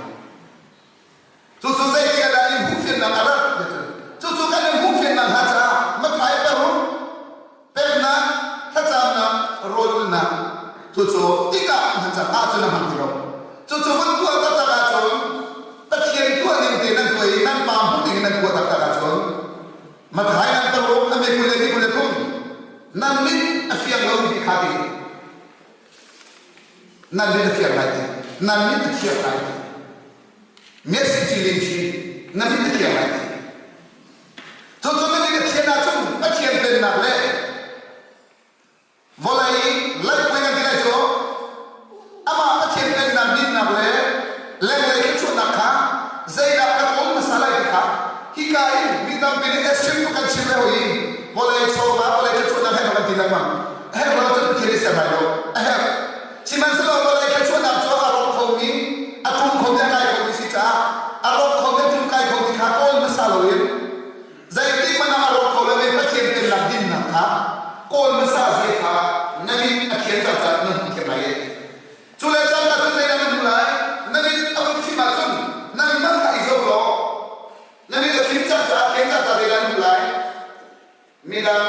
Cucu zeitik ah dah in hmuhfiannak a rat? Cucu kan in hmuhfiannak hnga caah Matthai paruk peknak, thlacamnak, rawlulnak cucu tikah hman cang ahcun a hmang ti lo. Cucu vun tuah taktak ahcun Pathian tuah ning te nan tuah i nan pa hmuh ding in nan tuah taktak ahcun Matthai nan paruk a me 20 le ni 23 nan mit a fiang lo ti kha ti nan mit a fiang lai ti nan mit a thiang lai ti Messi ci khi na mit a thiang lai ti. Cucu na mit a thian ahcun Pathian pennak le vawlei laihpuai kan ti lai cu amah Pathian pennak dinnak le lenglei thluachuahnak kha zeidah ka kawl hmasa lai ti kha hika in mi tampi nih Esrim kan chim lio i vawlei chawva vawlei thluachuahnak he kan ti lengmang. A herh lo cun Pathian nih ser lai lo. A herh. Sihmanhsehlaw vawlei thluachuahnak cu a rawk khomi, a ṭum khomi, a kai khomi si caah a rawk khomi, a ṭum kai khomi kha kawl hmasa loin zeitik hmanh ah a rawk kho lomi Pathian pennak dinnak kha kawl hmasa zai kha na mit a thian cang caah na hmuh thiam lai. Cu le cangka cun zeidah na hmuh lai? Na mit a vun fim ahcun nangmah kha i zoh law na mit a fim cang caah thian cang caah zeidah na hmuh lai? Midang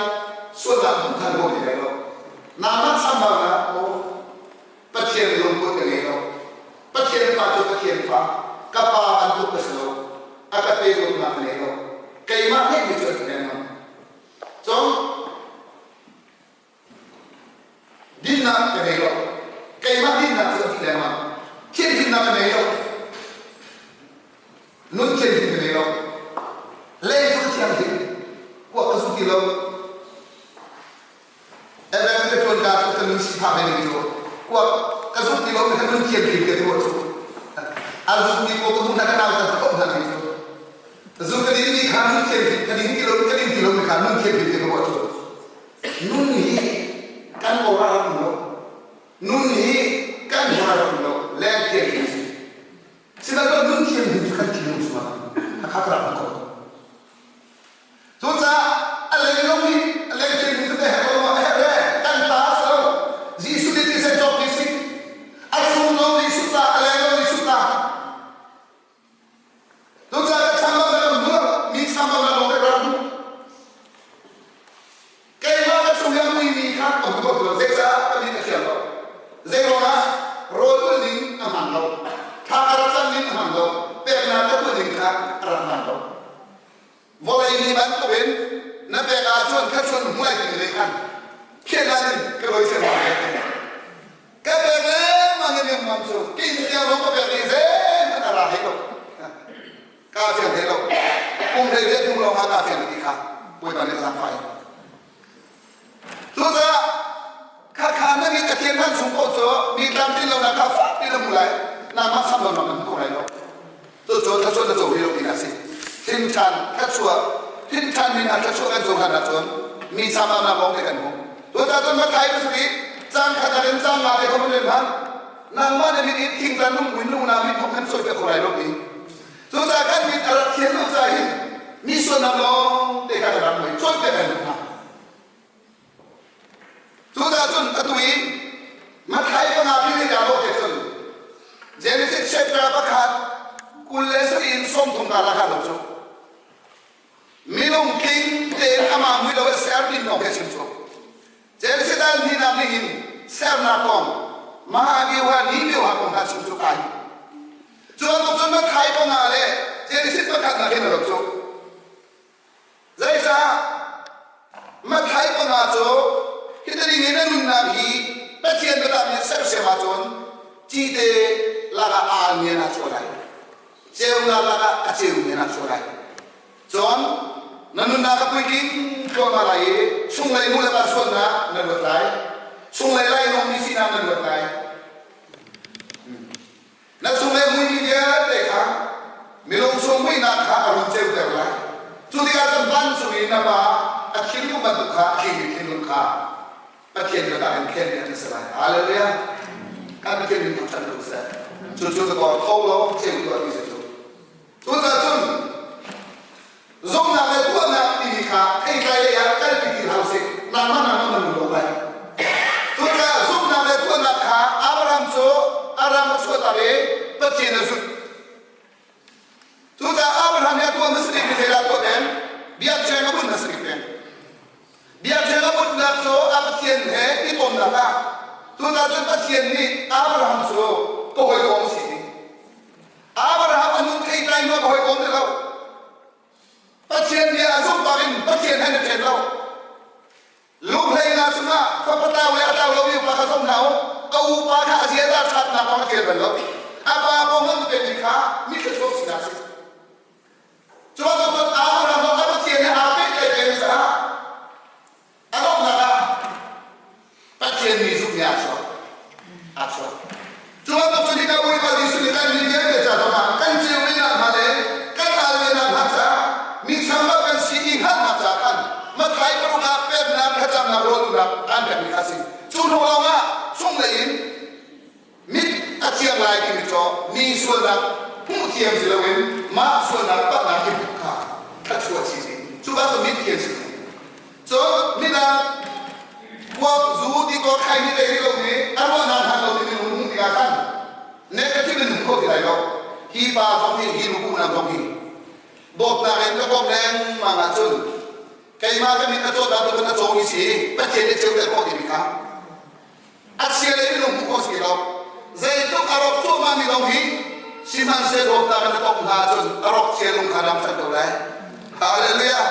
sualnak hmuh kha na ti lo. Nangmah chambaunak aw Pathian lungput ka ngei lo. Pathian fa cu Pathian fa, ka pa bantuk ka si lo. A ka pe dawtnak ka ngei lo. Keimah ngeihmi cu a ti lengmang. Cun dinnak ka ngei lo. Keimah dinnak cu a ti lengmang. Thianhlimnak ka ngei lo. Nun thianhlim ka ngei lo. Lei cu ka thianghlim. Kuak ka zu ti lo. Evans ka ṭuan ka cu ka nun si phah ve ding cu kuak ka zuk ti lo mi kha nun thianghlim te tu cu a zuk mi ko ka hmuh hna ka nau ta ko hna mi cu zu ka din mi kha nun thianghlim ka ding ti lo ka ding ti lo mi kha nun thianghlim te ka ruah cu nun hi kan ora rak um lo nun hi kan ora rak um lo leng thianghlim si sihmanhsehlaw nun thianghlim cu kan thinlung chungah a kha ka rak ko. Cucaah a leng zong hi a leng thil hi tete herh lo a herh e kan ta a si lo. Jesuh nih thisen cawk ti si. A chung zong Jesuh ta, a leng zong Jesuh ta. Cucaah ka chambau na kan hmu lo, mi chambau na lawng te rak hmu. Keimah ka chung i a muimi kha ka hmu ko ti lo. Zeicah ka min a thiang lo. Zei ruangah rawl ulh ning a hman lo. Thla ka rak cam ning a hman lo. Peknak ka tuah ning kha a rak hman lo. Vawlei ni bantukin na pek ahcun thluachuah hmuai ti le khan khiahlan in ka roi siang hna lai. Ka pek lengmang in lengmang cu kin tiang zong ka pek ni zeihmanh a ra hlei lo. Kaa fiang hlei lo. Kum hlei riat hnu lawng ah kaa fiang ti kha Bawipa nih a zaangfah. Cucaah khakha na mit a thian hlan chung paoh cu mi tlamtlin lonak kha fak ti na hmu lai. Nangmah sam lo na hmu kho lai lo. Cucu thluachuah na co rih lo tinak a si. Thinṭhan thluachuah thinṭhan min ah thluachuah kan co hlan ahcun mi chambaunak lawng te kan hmu. Cucaah cun Matthai pasarih cang khat in cang nga te kho men hmang. Nangmah na mit in thingtan lungmui lungna mit thong kan sawi piak kho lai lo ti. Cucaah kan mit a rak thian lo caah hin mi sualnak lawng te kha kan rak hmu i cawnpiak kan duh hna. Cucaah cun atu i Matthai panga pili ka lawh te cun Genesis chapter pakhat 27 in 30 karlak ah lo cu minung tling tein amah mui lo a ser ding kong he chim cu Genesis dal hnihnak nih hin sernak kong Mahabiuha Nibiuha kong hna chim cu kai cu bantuk cun Matthai panga le Genesis pakhatnak hin a lo cu Zeicah Matthai panga cu hitading in a nunnak hi Pathian biatak nih sersiam ahcun cite lakah aa nian ah chuah lai. Ceunak lakah a ceu men ah chuah lai. Cun na nunnak a puitling thluahmah lai i chunglei nu le pa sualnak na luat lai. Chunglei lainawngmi sinak na luat lai. Na chunglei muimi vialte kha milung chung muihnak kha a run ceuter lai. Cu tikah cun vancung i na pa a thinlung bantuk kha a tlingmi thinlung kha Pathian lakah in khen an si lai. Hallelujah! Kan Pathian min thangṭhat ko seh. Cucu ka tuah kho lo, ceu tuah ti si cu. Cucaah cun zumhnak le tuahnak timi kha theitlai lei ah kalpi ti hlah usih. Nangmah nangmah nan lo lai. Cucaah zumhnak le tuahnak kha Abraham cu a ram a chuahtak i Pathian a zulh. Cucaah Abraham nih a tuah hmasa bik mi zeidah tuah peng? Biakṭheng a bunh hmasa bik peng. Biakṭheng a bunhnak cu a Pathian he i tonnak ah. Cucaah cun Pathian nih Abraham cu ka hawikom si ti. Abraham a nun theitlai hnu ka hawikom ti lo. Pathian bia a zumh bak in Pathian he na ṭhen lo. Lunghleinak chungah fapa tlau le a tlau lomi upa kha zong hna u. A upa kha a ziaza ṭhatnak kong a ṭial bal lo. A pa kong an pekmi kha mi thluachuak sinak a si. Cu bantuk cun Abraham zong a Pathian he aa pehtlaih peng caah a donghnak ah Pathian mi zumh aa chuak. Aa chuak. Cu bantuk cun hika Bawipa Jesuh nih kan mi vialte ca zongah kan ceu ve nakhnga le kan al ve nakhnga caah mi chambau kan si i hngalhnak caah khan Matthai paruk ah peknak thlacamnak rawlulnak aan pekmi kha a si. Cu hnu lawngah chunglei in mit a thiang lai timi cu mi sualnak hmuh thiam si loin mah sualnak palhnak i hmuh kha thluachuah si si. Cu bantuk mit thian si. Cun midang kuak zu ti ko khai ni lei lo nih a ruahnak hman lo timi lung hmuh tikah khan negative in hmu kho ti lai lo. Hi pa zong hi hi nu unau zong hi dawtnak in ka komh lengmang ahcun keimah ka mit a cawt ah a cawmi si Pathian nih ceuter khawh timi kha a chia lei minung hmuh khawh si lo. Zeitluk a rawk cuahmah mi zong hi sihmanhseh dawtnak in a komh hna ahcun a rawk chia lung kha ram chan ko lai. Hallelujah!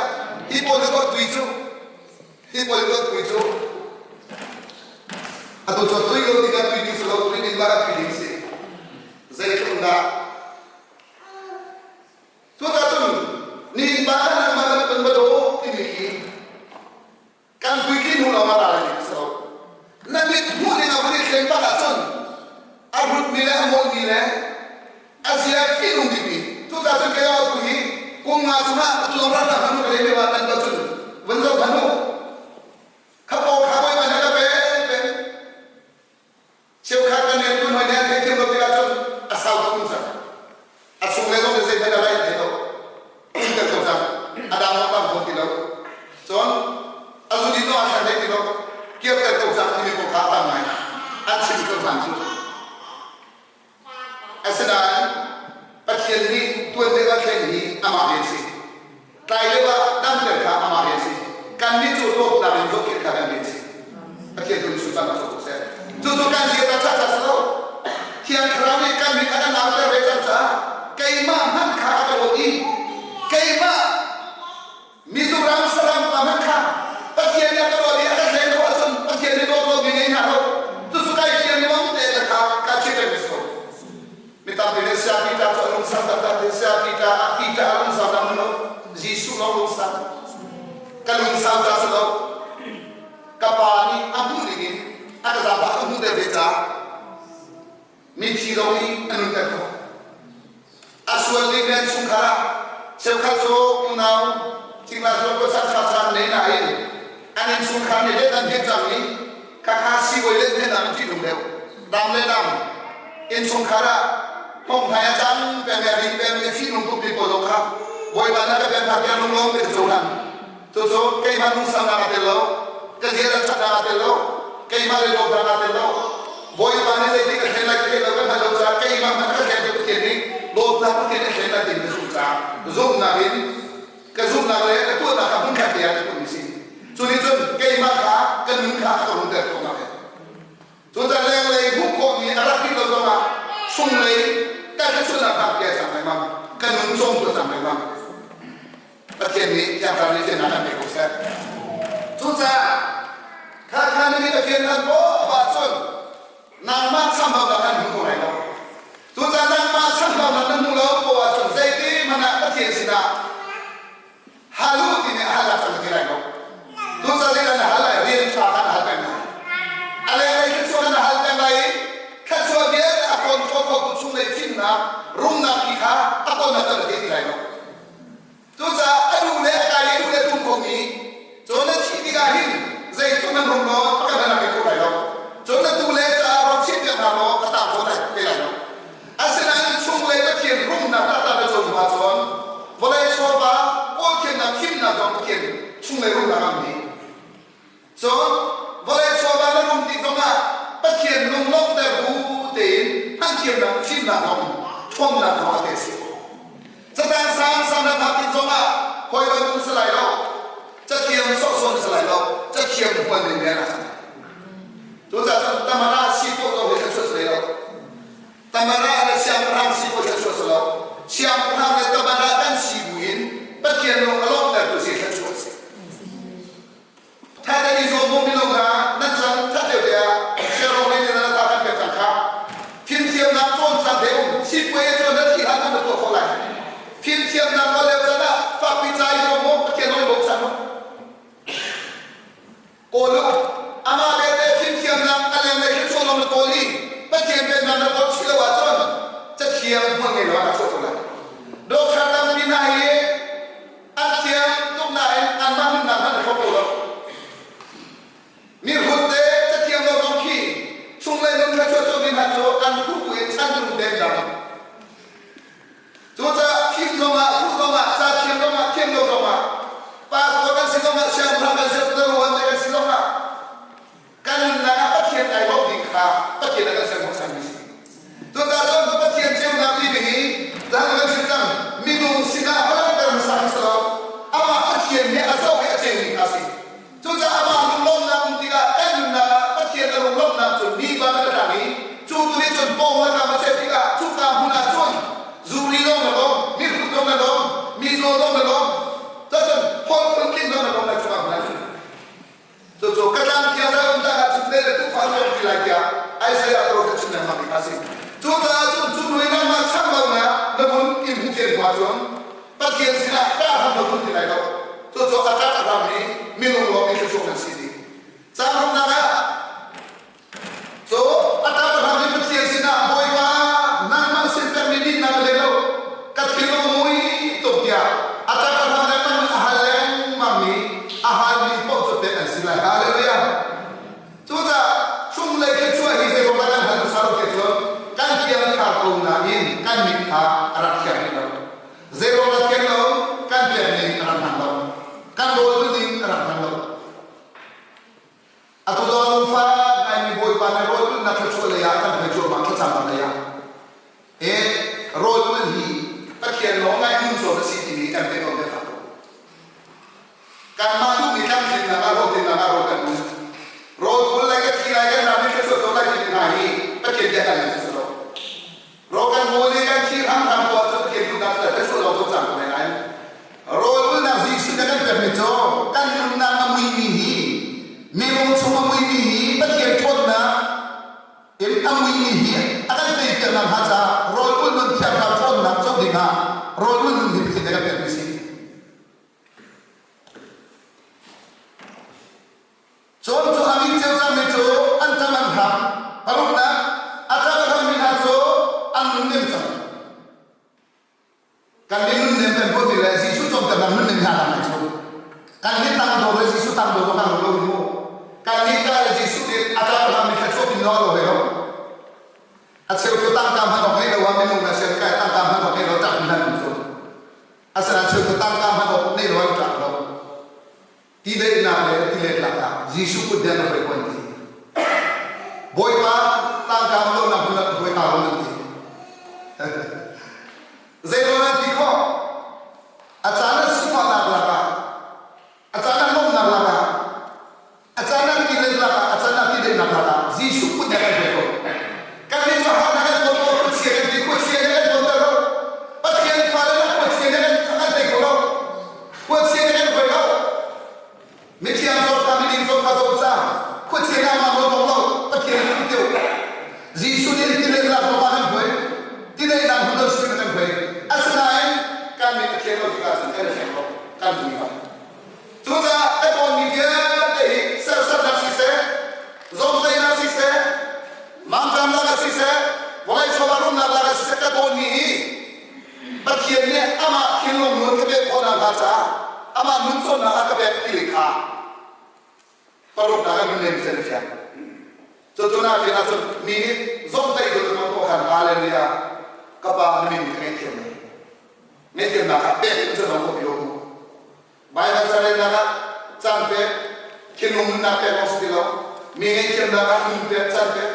Hi pawl cu tui cu hi pawl cu tui cu atu cu tui lo tikah tui ding si lo tui ding lah tui ding si zeitluk dah cucaah cun nihin pa kan nangmah kan kan va daw timi khi kan puitling hnu lawng ah ra lai ding a si lo. Na mit hmuh ning a vun i thleng bak ahcun a hrutmi le a mawhmi le a zia fihnung bikmi cucaah cun kei atu hi kum nga chungah atu zong rak hmanh u ka lei ah kan tuah cun vun zoh hmanh u kha paw kha bawipa nih ka pe peng Cheukhat kan riantuan hoi nih an theithiam lo tikah cun a sau tuk in cang. A chung le zong nih zeihmanh a raih thei lo. Um ter ko cang. A dang zong tam fawn ti lo. Cun a zudin zong a thlen hlei ti lo. Kirter ko cang timi kong kha a tam ngai. An chim ko hna cu. Asinain Pathian nih tuan deuh ah thlen hi amah rian si. Tlai deuh ah damter kha amah rian si. Kannih cu dawtnak in zohkhenh kha kan rian si. Pathian tu nih sunparnak co ko seh. Cucu kan zia ta cha si lo. Thiang Thlarau nih kan mit a kan auter ve cang caah keimah hmanh kha a ka dawt i keimah Mizoram saram pa hmanh kha Pathian nih a ka dawt i a ka hlen khawh ahcun Pathian nih dawt lomi ngei hna lo. Cucu kai fian ni bang te kha ka chim peng ko. Mi tampi nih saya Peter cu a lungsau taktak ti saya Peter ah Peter a lungsau tak lo. Jesuh lawng lungsau. Ka lungsau ca si lo. Ka pa nih a hmuh ding in a ka zaangfah ka hmuh deuh ve caah mithi zong nih a nunter khawh. A sual ding le chungkhar ah cheukhat cu unau cingla sual ko chan cha chan nei nain an innchungkhar nih let an hmet cang i khakha siibawi let hmet ah an ṭihnung deuh. Dam le dam innchungkhar ah hmawnghnai a cang peng le ring peng le fihnung tukmi pawl zong kha Bawipa na ka pek hna tiah lunglawm te cohlan. Cucu keimah lungsaunak aa tel lo, ka ziaza ṭhatnak aa tel lo, keimah le dawtnak aa tel lo. Bawipa nih zeitik ka thlen lai ka thei lo, ka hngal lo caah keimah hmanh ka thlen Pathian nih dawtnak Pathian nih thlen lai ti ka zumh caah zumhnak in ka zumhnak le ka tuahnak kha hmunkhat te ah ka tuahmi si. Cu nih cun keimah kha ka nun kha a ka runter khawhnak he. Cucaah lenglei hmuh khawhmi a rak rih lo zongah chunglei ka thluachuahnak kha bia cang lengmang, ka nun cawmtu a cang lengmang. Pathian nih Thiang Thlarau nih thiannak an pe ko seh. Cucaah kha kha na nih Pathian an bawh ahcun nangmah chambaunak an hmu ko lai lo. Cucaah nangmah chambaunak na hmu lo poah ahcun Pathian sinah hal u timi a hal ah cang ti lai lo. Tuchan zeidah na hal lai? Rian ṭha kha na hal peng lai. A lenglei thluachuah kha na hal peng lai i thluachuah vialte a control khotu chunglei fimnak, rumnak ti kha a kawl na ti lai lo. Cucaah a duh le a kai i a duh le a tum khomi cun na thih tikah hin zeitluk nan rum law a kan hal ko lai lo. Cun na tu le caah ro chiahpiak hna law a tang kho te lai lo. Asinain chunglei Pathian rumnak taktak na cawn hnu ahcun vawlei chawva kawlkhiannak thimnak zong Pathian chunglei rumnak a um Cun vawlei chawva na rum tik zongah Pathian lunglawmhter bu tein hmanthiamnak fimnak zong ṭhawnnak zong a pek si. Catang sang sang na phak tik zongah hawi bantuk si lai lo. Cathiam sawhsawh na si lai lo. Cathiam hmual men a cang. Cucaah cun Tamara si pawh to hi kan chuah si lo. Tamara le siangpahrang si pawh kan chuah si lo. Siangpahrang le Tamara kan si buin Pathian lung a lawmhtertu si kan chuah si. Thate i zuam mu mino hna nan chan that lio te ah siarong lei nih nan ta kan pek cang kha. Fimthiamnak cawn caan te um sipuai cawn na thi hlan na tuah khawh lai. Fimthiamnak kawl lio caan ah fakpi ca i zuam mu Pathian nawl bochan mu. Kawl u amah belte fimthiamnak a lenglei khi chuah na kawl i Pathian pennak na kawl chih lo ahcun cathiam hmual ngei lo ah na chuah ko lai. Doctor tampi hna hi An thiam tuk nain anmah nunnak hmanh a hrawk ko lo. Mihrut te cathiam lo zong khi chunglei nun kha chuah mi hna cu an hruh buin chan tung den dang. Cucaah fim zongah, hruh zongah, ca thiam zongah, thiam lo zongah, pastor kan si zongah, siangpahrang kan si zongah, kan si zongah, kan nunnak ah Pathian ai lawmh ding kha Pathian a kan ser hmasami si. Cucaah cun Pathian ceunak ti ding i zan kan chim cang minung sinah a langhter hmasa khi si lo amah Pathian he a zoh he a ceumi kha a si. Cucaah amah lunglawmhnak um tikah kan nunnak ah Pathian a lunglawmhnak cu mi ba kan tlang i cu tu nih cun pawng le kam a cheh tikah cuka hmun ah cun zuri zong na lawm, mihrut zong na lawm, mi zaw zong na lawm, cun holh phunkin zong na lawm lai cuka hmun ah cun. Cucu ka tlang thiang le um ah cun le tuufa an um ti lai tiah Isaiah profet chim lengmang mi kha a si. Cucaah cun cu hnu i nangmah chambaunak na vun in hmu thiam hnu ahcun Pathian sinah ṭah hram na vun ti lai lo. Cucu a ṭah a hram i minung lawng i thluachuah nan si dih. Caang rumnak ah Cu a ṭap a hram i Pathian sinah Bawipa nangmah sin pekmi dinnak ka le lo ka thil a mui tuk tiah a ṭap a hram lengmang a hal lengmangmi a halmi paoh cu pek an si lai. Hallelujah! Cucaah chunglei thluachuah hi zei ruangah kan hal hmasa lo ti cun kan piangthar ko nain kan mit kha a rak thiang rih lo. Zei ruangah thiang lo kan pekmi a rak hman lo. Kan rawl ning a rak hman lo. Atu zawn lungfak ngaimi Bawipa nih rawl ulhnak thluachuah lei ah kan hoi cuahmah thlacamnak lei ah e rawl ulh hi Pathian lawng ngai nun cawn a si timi kan theih lo biafak tuk. Kanmah duhmi tlamtlinnak ah hlawhtlinnak ah rawl kan ul. Rawl ul lai ka thi lai kan ram i thluachuah cawn lai timi hna hi Pathian bia kan si lo. Rawl kan ul i kan thi hramhram ko ahcun Pathian duhnak cu thluachuah lawng cawlcang ko lai lai. Rawl ulnak Jesuh nih a kan pekmi cu kan nunnak a muimi hi minung chung a muimi hi Pathian ṭhawnnak in a muimi hi a kan teipiaknak hnga caah rawl ul nun thiang thlarau ṭhawnnak co dingah rawl ul nun hi Pathian nih a kan pekmi a si. Cun cu a min cio cangmi cu an ṭang an hram. Paruknak a ṭang a hrammi hna cu an nunnem cang. Kan nih nunnem kan huatmi le Jesuh cawnpiaknak nunnem hna dang ai cu. Kan nih tangdor le Jesuh tangdor zong kan lo lo mu. Kan nih ṭah le Jesuh nih a ṭang a hrammi kha chuah pin lo a lo ve lo. A cheu cu tangka hman awk ngei lo ah minung na sian kai tangka hman awk ngei lo ṭah hman cu. Asinain cheu cu tangka hman awk nei lo an ṭah lo. Ti daihnak le tilet lakah Jesuh kut bia na hoi ko an ti. Bawipa tangka lonak hmun ah ka hoi ta lo nan ti. Zeiruang nan ti khawh? A caan ah sifahnak lakah, a caan ah lawmhnak lakah, a caan ah tilet lakah, a caan ah ti daihnak lakah Jesuh kut bia kan hoi ko. Kan nih cu harnak kan ton ko, khuachia kan ti, khuachia nih kan tonter lo. Pathian fale lah khuachia nih kan tei kho lo. Khuachia nih kan hoi lo. Mithiang zawt kha miding zawt kha zawt cang. la caah amah nun cawnnak a ka pek ti kha paruknak ah nun nem sen fiang. Cucu na fian ahcun mi nih zomhtaih tu cu ko khan hallelujah ka pa na min ka ngaihthiam lai. Ngaihthiamnak kha pek in cu nong ko pi mu. Baibal carelnak ah caan pek, thinlung nunnak pek lawng si ti lo. Mi ngaihthiamnak ah nun pek, caan pek.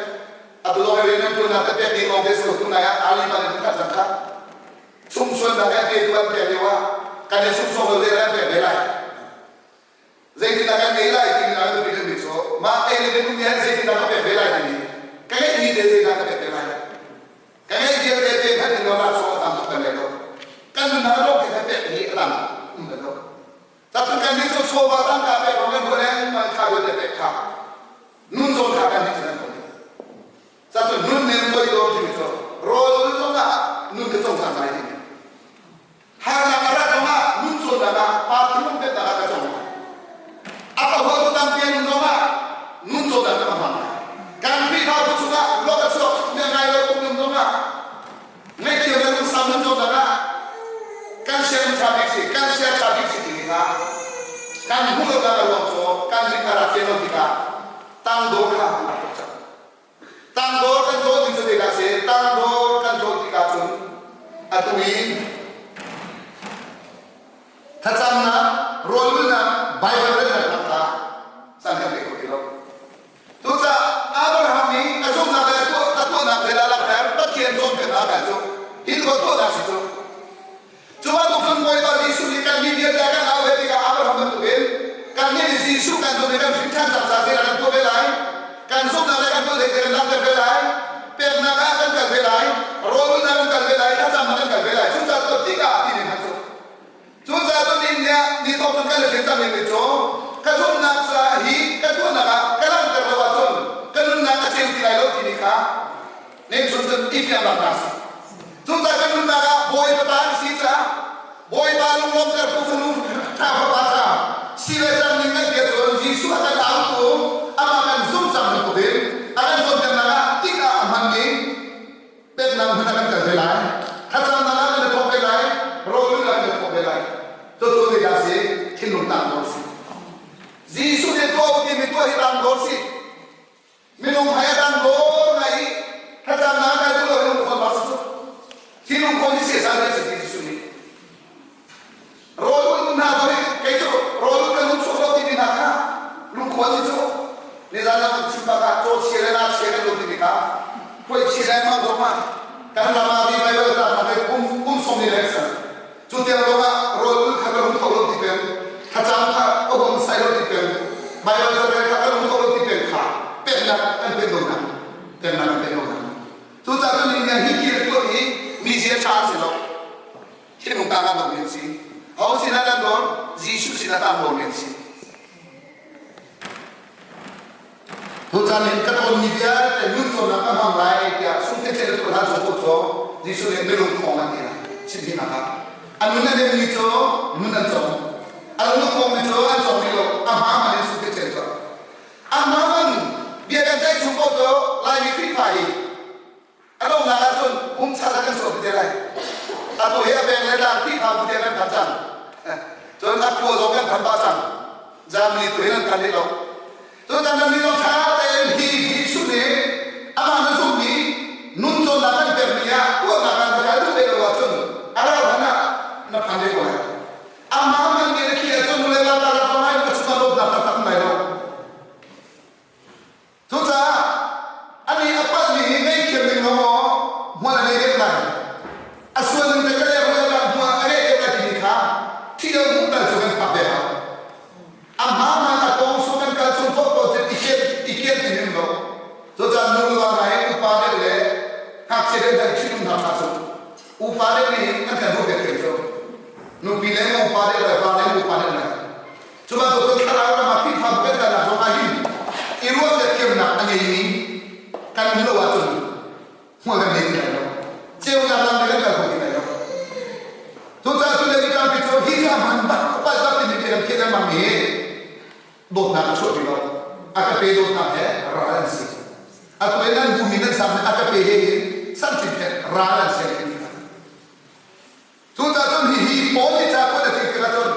Atu zong hi rian nan tuannak te pek ding lawng te si lo tu nai ah Ali ban in khat cang kha. Sumsuannak he petu an pek lio ah kan i sumsawng lo le an pek ve lai. Zeitindah kan ngei lai timi an biapi deuhmi cu mah ei le minung nih zeitindah ka pek ve lai timi ka ngeihmi te zeidah ka pek ve lai. Ka ngeih vialte pe hmanh in law sawh a tam tuk kan lo. Kan nunnak lawng te pek hi a tam um bal lo. Cacun kan nih cu chawva tangka pek lawng kan ruah lengmang kha ruat le pek kha nun zawn kha kan nih cu kan ruah. Cacun nun men toi dawr timi cu rawl zong ah nun ka cong cang lai timi. Harnak a rat zongah nun cawnnak ah pa thinlung peknak ah ka cawng lai. A ka huatu tampi an um zongah nun cawnnak ka hmang lai. Kan Khrihfabu chungah ruak a chuak mi a ngai lo kum um zongah ngaihthiam le lungsau nun cawnnak ah kan sianginn ṭha bik si, kan sia ṭha bik si timi kha kan hmuh lonak a ruang cu kan mit a rak fian lo tikah tangdor kha an rak tuk cang. Tangdor kan dawt ding cu zeidah a si? Tangdor kan dawt tikah cun atu i thlacamnak, rawlulnak, Baibal relnak kha caan kan pe kho ti lo. Cucaah Abraham nih a zumhnak le a tuahnak he langhter Pathian cawnpiaknak a kan cu hi cu tuahnak si cu. Cu bantuk cun Bawipa Jesuh nih kan mi vialte a kan au ve tikah Abraham bantukin kannih nih Jesuh kan zumh i kan hrin ṭhan cang caah zeidah kan tuah ve lai? Kan zumhnak le kan tuah zei kan langhter ve lai? Peknak ah kan kal ve lai, rawlulnak kan kal ve lai, thlacamnak kan kal ve lai. Cucaah tuah tikah timi hman cu. Cucaah cun ni nih ni thawk cun kan le hrin cangmi mi cu ka zumhnak caah hi ka tuahnak ah ka langhter lo ahcun ka nunnak a ceu ti lai lo timi kha Ningchun cun i fiang hna sih. Cucaah kan nunnak ah Bawipa ta an si caah Bawipa lunglawmhter tu fanu ṭha fapa ca si le cang ning kan bia cun Jesuh a kan autu amah kan zumh cang bantukin a kan cawnpiaknak ah tik ah a hmanmi peknak hmun ah kan kal ve lai. Thlacamnak ah kan i thawk ve lai. Rawlulh ah kan i thawk ve lai. Cucu zeidah a si? Thinlung tangdor si. Jesuh nih tuah u timi tuah hi tangdor si. Minung hai a tang dawr ngai i thlacamnak kai duh lo in lungkhawn bak si cu. Hi lungkhawn hi siasal kan si ti Jesuh nih. Rawl ulh hna ko hi kei cu rawl ulh kan lung chuak lo timi hna kha lungkhawn si cu. Nizan ah kan chim bak ah caw chia le naa chia kan lo timi kha khuai chia lengmang zong ah kan ram ah mi Baibal tlaknak hi kum kum sawm ni leng san. Cu tiang zong ah rawl ulh kha ka lung tho lo ti peng, thlacam kha ka huam sai lo ti peng, Baibal carel kha ka lung tho lo ti peng kha peknak kan pe lo hna. Peknak kan pe lo hna. Cucaah cun hi hi thil a tuah hi mi zia ṭha an si lo. Thinlung tang ah dawmi an si. Ho sinah nan dawr? Jesuh sinah tang dawrmi an si. Tuchan in ka tonmi vialte nun cawnnak ka hmang lai tiah sungthiathiat a tuah hlan cu cu Jesuh nih minung thawng an ti lai chimhnak ah a nun a nemmi cu nun an cawng a lung a thawngmi cu an cawng rih lo a hma in sungthiathiat tuah a hma man bia kan ceih chung ko cu Laimi Khrihfa hi A donghnak ahcun humchan ah kan chuak te lai. Atu hi a peng le tlang Khrihfabu tiang kan phan cang. Cun a khua zong kan phan pah cang. Germany tu hin an phan rih lo. Cun nan nih zong ṭha tein hi Jesuh nih amah na zumhmi nun cawnnak kan pekmi ah tuahnak ah na kal duh ve lo ahcun a rauh hlan ah na phan ve ko lai. Amah man nih na khi ahcun nu le va karlak zong ah na chungah dawtnak taktak um lai lo. Cucaah anih a palhmi hi ngaihthiam ding lo maw hmual a ngei deuh lai. A sual ning te ka leng lo lah hmual a ngei deuh lai timi kha thi lo hmuh tal cu kan phak ve hau. A hmaan a kong su kan kal chung paoh paoh cu i kian i kian ti ning lo. Cucaah nu le va hna hi upa deuh le ngakchia deuh hna i ṭhitum hna hlah cu. Upa deuh nih an kan duh deuh theng cu. Nupi le upa deuh le va le upa deuh le Cu bantuk cun thlarau ram ah Khrihfabu kan kalnak zong ah hin i ruah le thiamnak a ngeimi kan um lo ahcun hmual kan ngei ti lai lo. Ceunak lam le kan kal kho ti lai lo. Cucaah tu le mi tampi cu hi cu a hman bak a palh bak timi bia kan khiah lengmang mi hi dawtnak a chuah ti lo. A ka pe dawtnak he ral an si. A tu nan bumi nan sang a ka pe he hin santlin he ral an si. Cucaah cun hihi Paul nih ca kuat a ti tikah cun.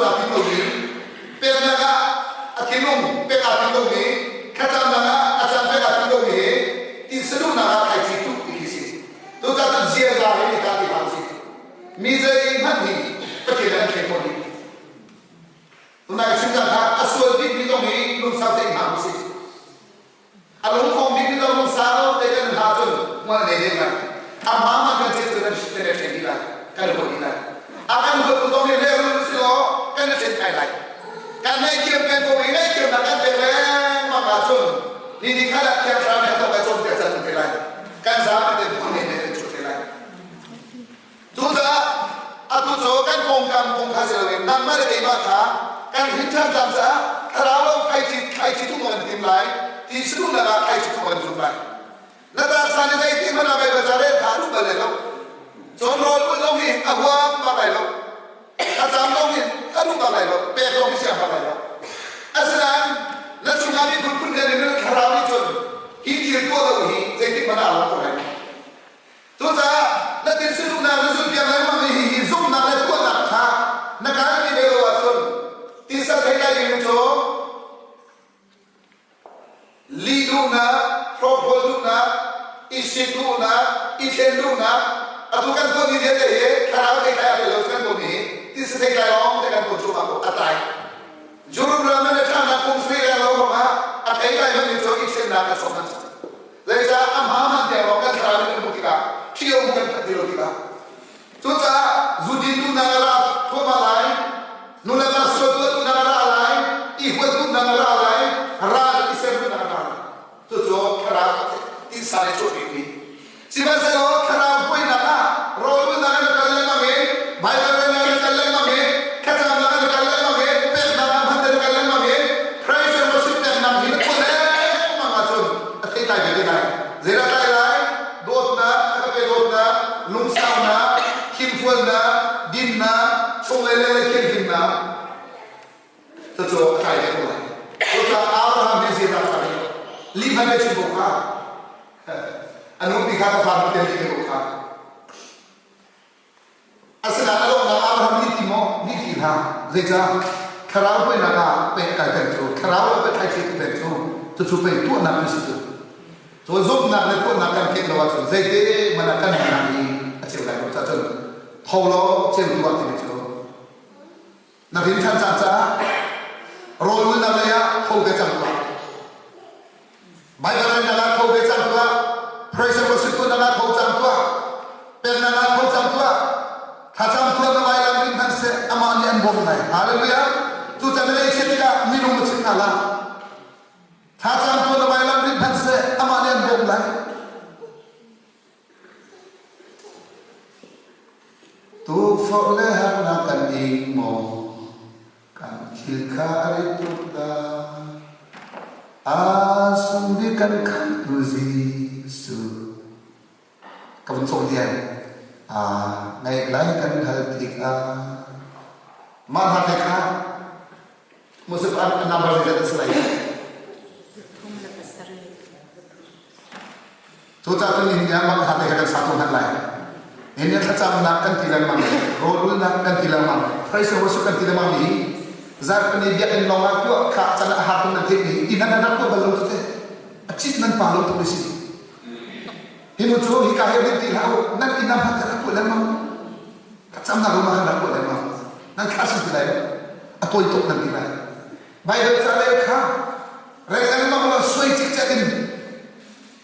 aa tim lomi, peknak ah a thinlung pek aa tim lomi, thlacamnak ah a caan pek aa tim lomi hi titsa duhnak ah thlaici tuh ti khi si. Cucaah cun ziaza hi i ti hlah usih. Mi zeihmanh hi Pathian nih an thei khawh dih. Tunai chim cang kha a sual bikmi zong hi lungsau tein hna usih. A lungkhong bik mi zong lungsau te kan hna cun hmual nei deuh lai. A hma ma kan chet cun kan kan i ṭhen dih lai. Kan huat dih lai. A kan huat tu zong nih lehrul si law kan i ṭhen thai lai. Kan ngaihthiam peng ko i ngaihthiamnak kan pek lengmang ahcun ni ni khat ah Thiang Thlarau nih a tawk ai cawnpiak cang te lai. Kan zapi te hmual nei te kan chuah te lai. Cucaah atu cu kan pawngkam kong kha si loin nangmah le keimah kha kan hrin ṭhan cang caah thlarau lo thlaici thlaici tum kan tim lai ti duhnak ah thlaici tum kan zum lai. Na taksa nih zeiti hmanh ah Baibal ca rel kha a duh bal lai lo. Cun rawl ulh zong hi a huam bak lai lo. A cam zong hi a duh bak lai lo. Pek zong hi siang bak lai lo. Asinain na chungah mi phunphun he na thlarau nih cun hi thil tuah lo hi zeitik hmanh ah a lang kho lai lo. Cucaah na thil duhnak na zulhpiak lengmang i hihi zumhnak le tuahnak kha na kalpi ve lo ahcun tisa thei lai ding cu lih duhnak, hrawkhrol duhnak, i sik duhnak, i thlen duhnak, atu kan tuahmi vialte hi thlarau theitlai a lo kan tuahmi hi tisa theitlai lawng te kan tuah cuahmah ko a tlai. Jurum ram in a ṭhangnak kum sui reng lo ruangah a theitlai hmanh cu i thlennak a sawm an Zeicah a hma hman tiang lawng kan thlarau in kan hmuh tikah ṭhio kan phanh ti lo tikah cucaah zu din duhnak a ra thluahmah lai nu le va sual tuah duhnak a ra lai i huat duhnak a ra lai ral i ser duhnak a ra lai cucu thlarau tisa le chuah bikmi sihmanhsehlaw thlarau huainak ah rawlulnak in kal lengmang i Baibal relnak in kal lengmang i thlacamnak in kal lengmang i peknak ah hman in kal lengmang i praise and worship peknak hi na tuah lengmang ahcun a theitlai ve te lai. Zeidah tlai lai? Dawtnak, a ka pe dawtnak, lungsaunak, thinfualnak, dinnak, chunglei le thianhlimnak, cucu a tlai ve ko lai. Cucaah Abraham hi zeidah tlai? Lih hmanh le chim ko kha. A nupi kha ka fa te lih ko kha. Asinain a donghnak Abraham nih ti maw? Nih ti hlah. Zeicah? Thlarau huainak ah pei a kai peng cu, thlarau le thlaici tu peng cu, cucu pei tuahnak cu si cu. Cu zumhnak le tuahnak kan theih lo ahcun zeite hmanh ah kan nunnak hi a ceu lai lo cah cun tho law ceu tuah timi cu na rin ṭhan cang caah rawlulnak lei ah tho ve cang tuah. Baibal relnak ah tho ve cang tuah. Praise and worship tuahnak ah tho cang tuah. Peknak ah tho cang tuah. Thlacam tuah na vailam rin hmanh seh amah nih an bawmh lai. Hallelujah. Cu can na ngaihchiat tikah minung na chimh hna la. Thlacam tuah na vailam rin hmanh seh amah nih an bawmh lai. Tukforh le harnak kan ing maw? Kan thil kha a rit tuk dah. A sung bik kan khamhtu Jesuh. Ka vun cawh diam. A ngaih lai kan hal tikah mah hna te kha Moses a number zeizat a si lai? Cucaah cun nihin ah mah hna te kha kan sa ko hna lai. Nihin thlacamnak kan ti lengmang, rawlulnak kan ti lengmang, praise and worship kan ti lengmang mi zarhpini biakinn lawng ah tuah kha can a har tuk nan theih mi inn ah nan rak tuah bal lo cu teh. A cit nan pa lo tuk si. Hi nu cu hika he rin ti hlah u, nan inn ah hman ka rak tuah lengmang. Thlacamnak rum ah kan rak tuah lengmang. Nan thlah si ti lai lo. A tawi tuk nan ti lai. Baibal ca rel kha rel lengmang law suai cikcek in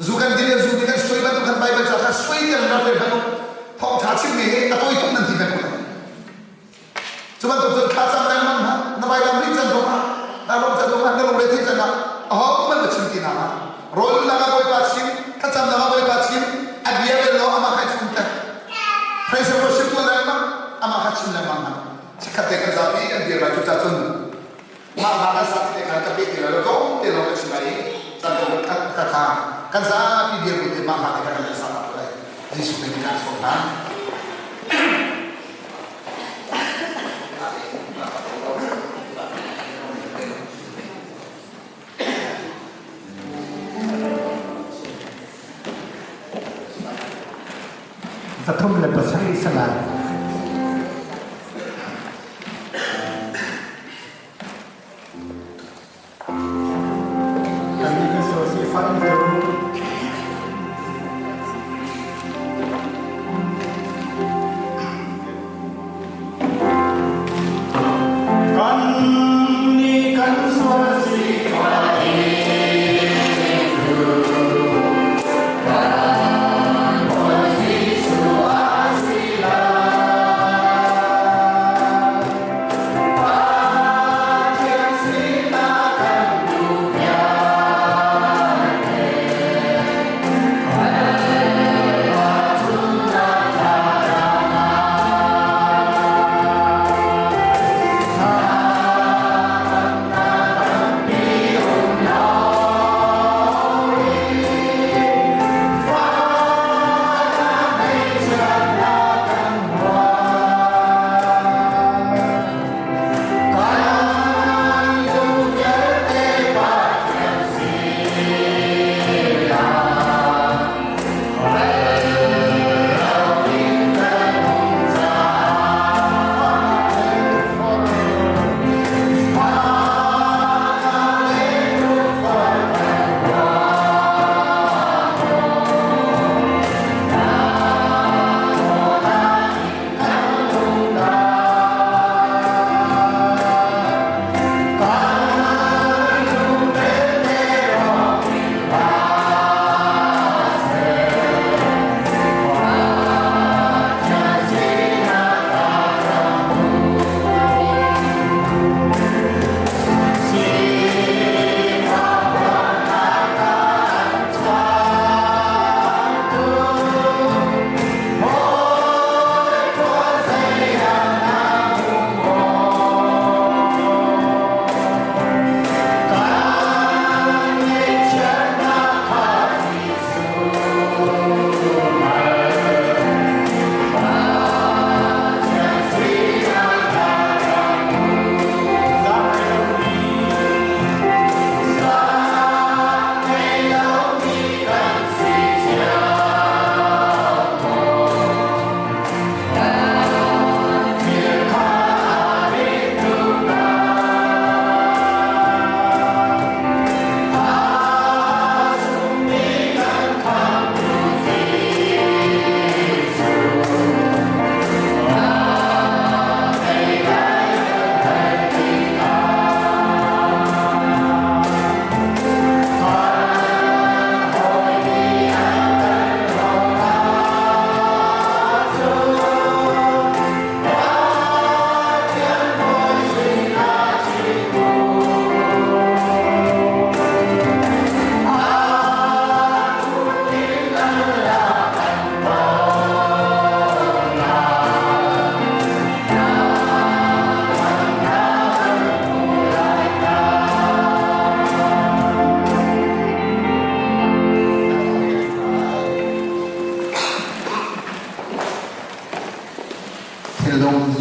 zu kan din zu nih kan suai bantuk khan Baibal ca kha suai tiang rak rel hmanh u. Thawngṭha chimmi hi a tawi tuk nan ti peng ko lai. Cu bantuk cun thlacam lengmang hna, na vailam rit can zongah, na rom can zongah, na lungre theih can ah ahohmanh na chim ti hna hlah. Rawlulnak ah Bawipa chim, thlacamnak ah Bawipa chim, a bia rel law amah kha i chum ter. Praise and worship tuah lengmang, amah kha chim lengmang hna. Chikkhat te kan zapi kan dir lai cucaah cun mah hla kan sak te khan ka peh ti lai lo tlawm te lawng ka chim lai i caan ko ka ka kha kan zapi dir bu te mah hla te khan kan sak lai. Jesuh min kan sawm hna.
37 salai.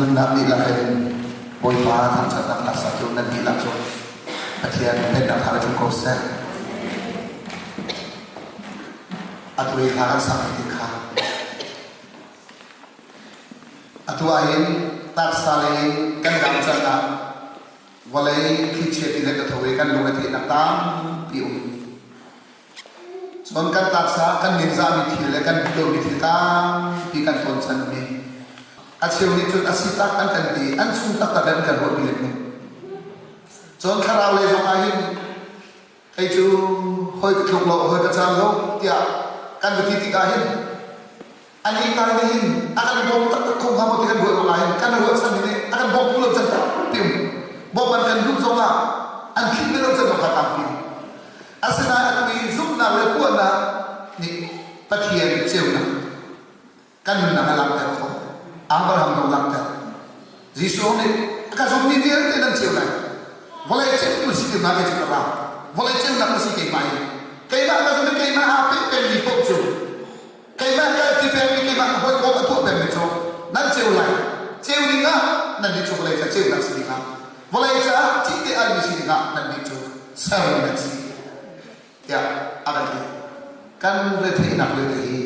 Nunnak dihlak in Bawipa thangṭhatnak hla sa cu nan dihlak cu Pathian pennak thar tlung ko seh. Atu i hla kan sak ti kha atu ahhin taksa lei in kan dam can ah vawlei thlichia ti le ka tho i kan lung a theihnak tampi um. Cun kan taksa kan ningzahmi thil le kan duh lomi thil tampi kan tawn chan mi. A cheu nih cun a si tak an kan ti, an chung taktak in kan ruahpi lem lo. Cun thlarau lei zong ah hin kei cu hoi ka tluk lo, hoi ka cang lo tiah kan va ti tikah hin Anih ngai nih hin a kan bawm taktak kho hnga maw ti kan ruah ruangah hin kan ruahchan mi nih a kan bawm lo can tampi um. Bawm an kan duh zongah an philh ve lo can zong kha tampi um. Asinain atu i zumhnak le puahnak nih Pathian ceunak kan nunnak a langhter khawh. Abraham zong langhter. Jesuh nih a ka zummi vialte nan ceu lai. Vawlei ceutu si ti hna kei cu ka ra. Vawlei ceunak na si keimah hi. Keimah ka zum i keimah aa peh pengmi paoh cu Keimah kalpi pengmi keimah ka hawikom a tuah pengmi cu nan ceu lai. Ceu ding ah nannih cu vawlei ca ceunak si ding ah vawlei caah cite almi si ding ah nannih cu sermi nan si tiah a kan ti. Kan retheihnak vialte hi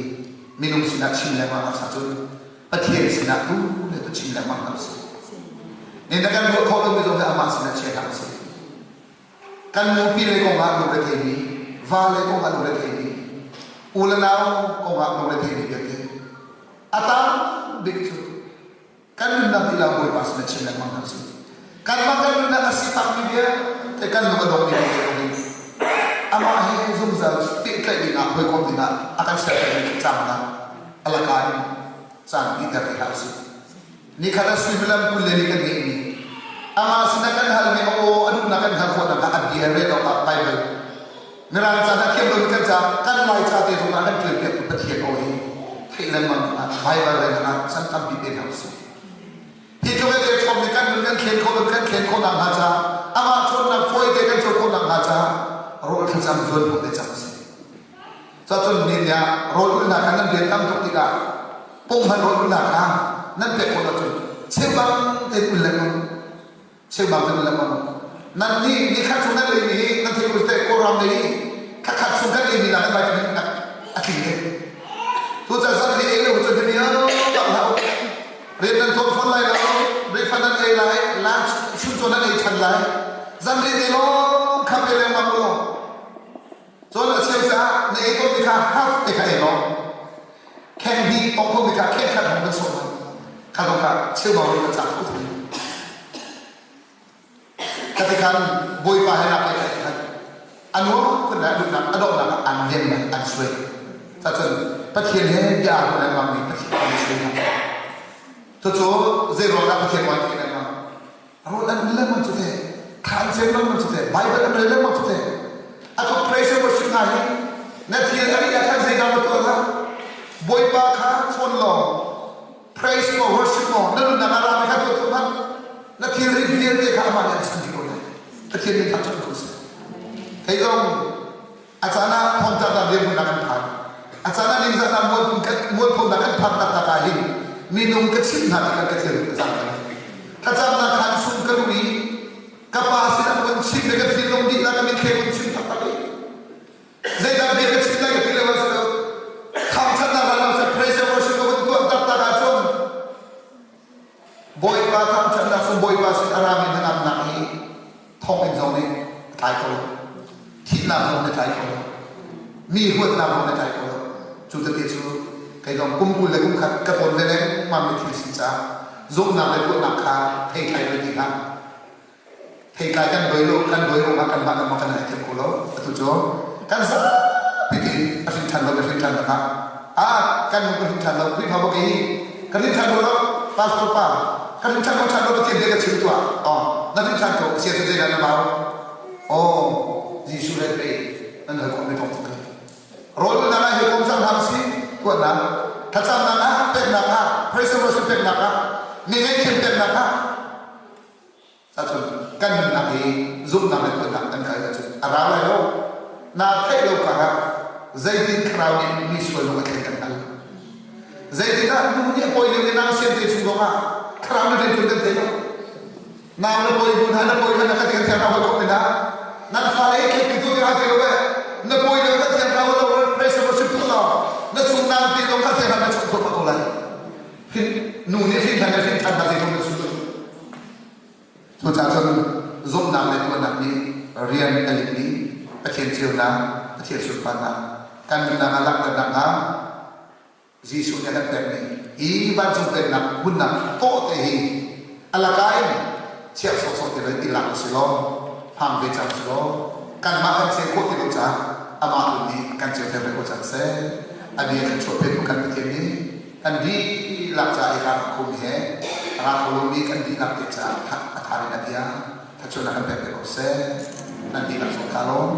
minung sinah chim lengmang ah cun Pathian sinah tu le tu chim lengmang hna usih. Nih na kan ruah khawh lomi zong hi amah sinah chia hna usih. Kan nupi le kongah lungretheimi, va le kongah lungretheimi, u le nau kongah lungretheimi vialte a tam bik cu kan nunnak dilah Bawipa sin a chim lengmang hna usih. Kanmah kan nunnak a sifakmi vialte kan lung a dongmi vialte zong hi amah he zungzal pehtlaih dingah hawikom dingah a kan sertermi cangnak a laka in caan dihter ti hlah usih. Nikhat ah suimilam 24 kan ngeihmi amah sinah kan halmi a aw a duhnak kan hngalh khawh nakhnga a bia rel awkah Baibal Mirang ca hna thiam lomi kan ca kan Lai ca te zongah kan ṭialpiaktu Pathian aw hi theih lengmang dingah Baibal rel dingah chan tampi pe hna usih. Hi tluk in derthawm nih kan nun kan thlen khawh kan thlen khawh nakhnga ca amah cawnnak fawite kan cawn khawh nakhnga ca rawl thlacam zuan phung te cang usih. Cacun ni nih rawl ulhnak kha nan rian tam tuk tikah punghman rawl ulhnak kha nan pek khawh ahcun cheubang tein ul lengmang cheubang tein ul lengmang nan nih ni khat chung nan leimi hi nan thei ul te Kawlram lei hi thla khat chung kan leimi nak in vitamin a tling deuh tuchan san hi ei lo cun himi bak hlah rian nan tuan fawn lai lo breakfast nan ei lai lunch chuncaw nan ei than lai zanriah te lawng kha pe lengmang law Cun a cheu caah na ei tawnmi kha half te kha ei law kheng hnih tong khomi kha kheng khat hong kan sawh hna. Kha zong kha cheubau in kan cah kho thai. Khati khan Bawipa he nak le khan a nuam kun lai duhnak a donghnak ah an lem lai an suai. Cacun Pathian he bia aa lengmang mi Pathian an suai hna. Cucu zei ruang dah Pathian wan ti lengmang? Rawl an rel lengmang cu teh, thla an cem lengmang cu teh, Bible an rel lengmang cu teh. A ka praise and worship hna hi na thil a ri ah khan zeidah na tuah hlah? Bawipa kha chawn law praise maw worship maw na nunnak ah rami kha tuah tuah hmanh na thil ri vialte kha amah nih an chan dih ko lai. Pathian min thangṭhat ko seh. Kei zong A caan ah thongtlaknak dirhmun ah kan phan. A caan ah ningzahnak mualphonak kan phak taktak ah hin minung ka chimh hna tikah ka thil a cang cang. Thlacamnak khaan chung ka luh i ka pa sinah ka vun chim le ka thinlung dihlak ka mitthli vun chim taktak i zeidah bia ka chim lai ka ti lo ah si lo thangṭhatnak ral seh praise and worship ka vun tuah taktak ahcun Bawipa thangṭhatnak cu Bawipa sin a rami hnangamnak hi thonginn zong nih a tlai kho lo. Thihnak zong nih a tlai kho lo. Mi huatnak zong nih a tlai kho lo. Cu tete cu kei zong kum 20 le kum khat ka tawn ve lengmang mi thil si caah zumhnak le tuahnak kha theitlai ve ti hlah. Theitlai kan doi lo kan doi ruangah kanmah kanmah kan ngaihthiam kho lo. Atu cu kan zapi tein a hrin ṭhan lo ka hrin ṭhan takah ah kan nu ka hrin ṭhan lo Khrihfa bak i ka hrin ṭhan lo pastor pa ka hrin ṭhan ko ṭhan lo Pathian bia ka chim tuah oh na hrin ṭhan ko sia cu zeidah na bau oh Jesuh he pei nan hoi khawh mi tong tuk rawl nak ah hi kom cang hram si tuahnak thlacamnak ah peknak ah praise and worship peknak ah mi ngaihthiam peknak ah Ahcun kan nunnak hi zumhnak le tuannak kan kal ahcun a rau lai lo. Naa theih lo karah zeitin thlarau nih mi sual lung a thlen kan hngal. Zeitindah nu nih a pawi lio i nang siam te chung zongah Thlarau na rian ṭuan kan thei lo. Nau na pawi bu hna na pawi hna na khat kan thiang hna hawikom hna. Nan fale i khet tu ha ti lo eh. Na pawi lo kan thiang hna lo praise worship tu lo. Na chung nang ti lo kan thiang hna na chung thok ko lai. Hin nu nih hrin than le hrin than hna zeitluk na sun. Cucaah cun zumhnak le tuahnak nih rian a lim i Pathian ceunak, Pathian sunparnak kan nunnak ah langhternak hnga Jesuh nih a kan pekmi hi vancung pennak hmunnak tawh te hi a laka in chiah sawhsawh ti loin i lak u si law hmang ve cang si law kanmah kan ceu khawh ti lo caah amah tu nih kan ceuter ve ko cang seh. A bia kan chuah pek kan Pathian nih kan dihlak ca i rak khum he rak kho lomi kan dihlak te caah a thar in a bia thachuahnak kan pek ve ko seh. Nan dihlak cung ka lawm.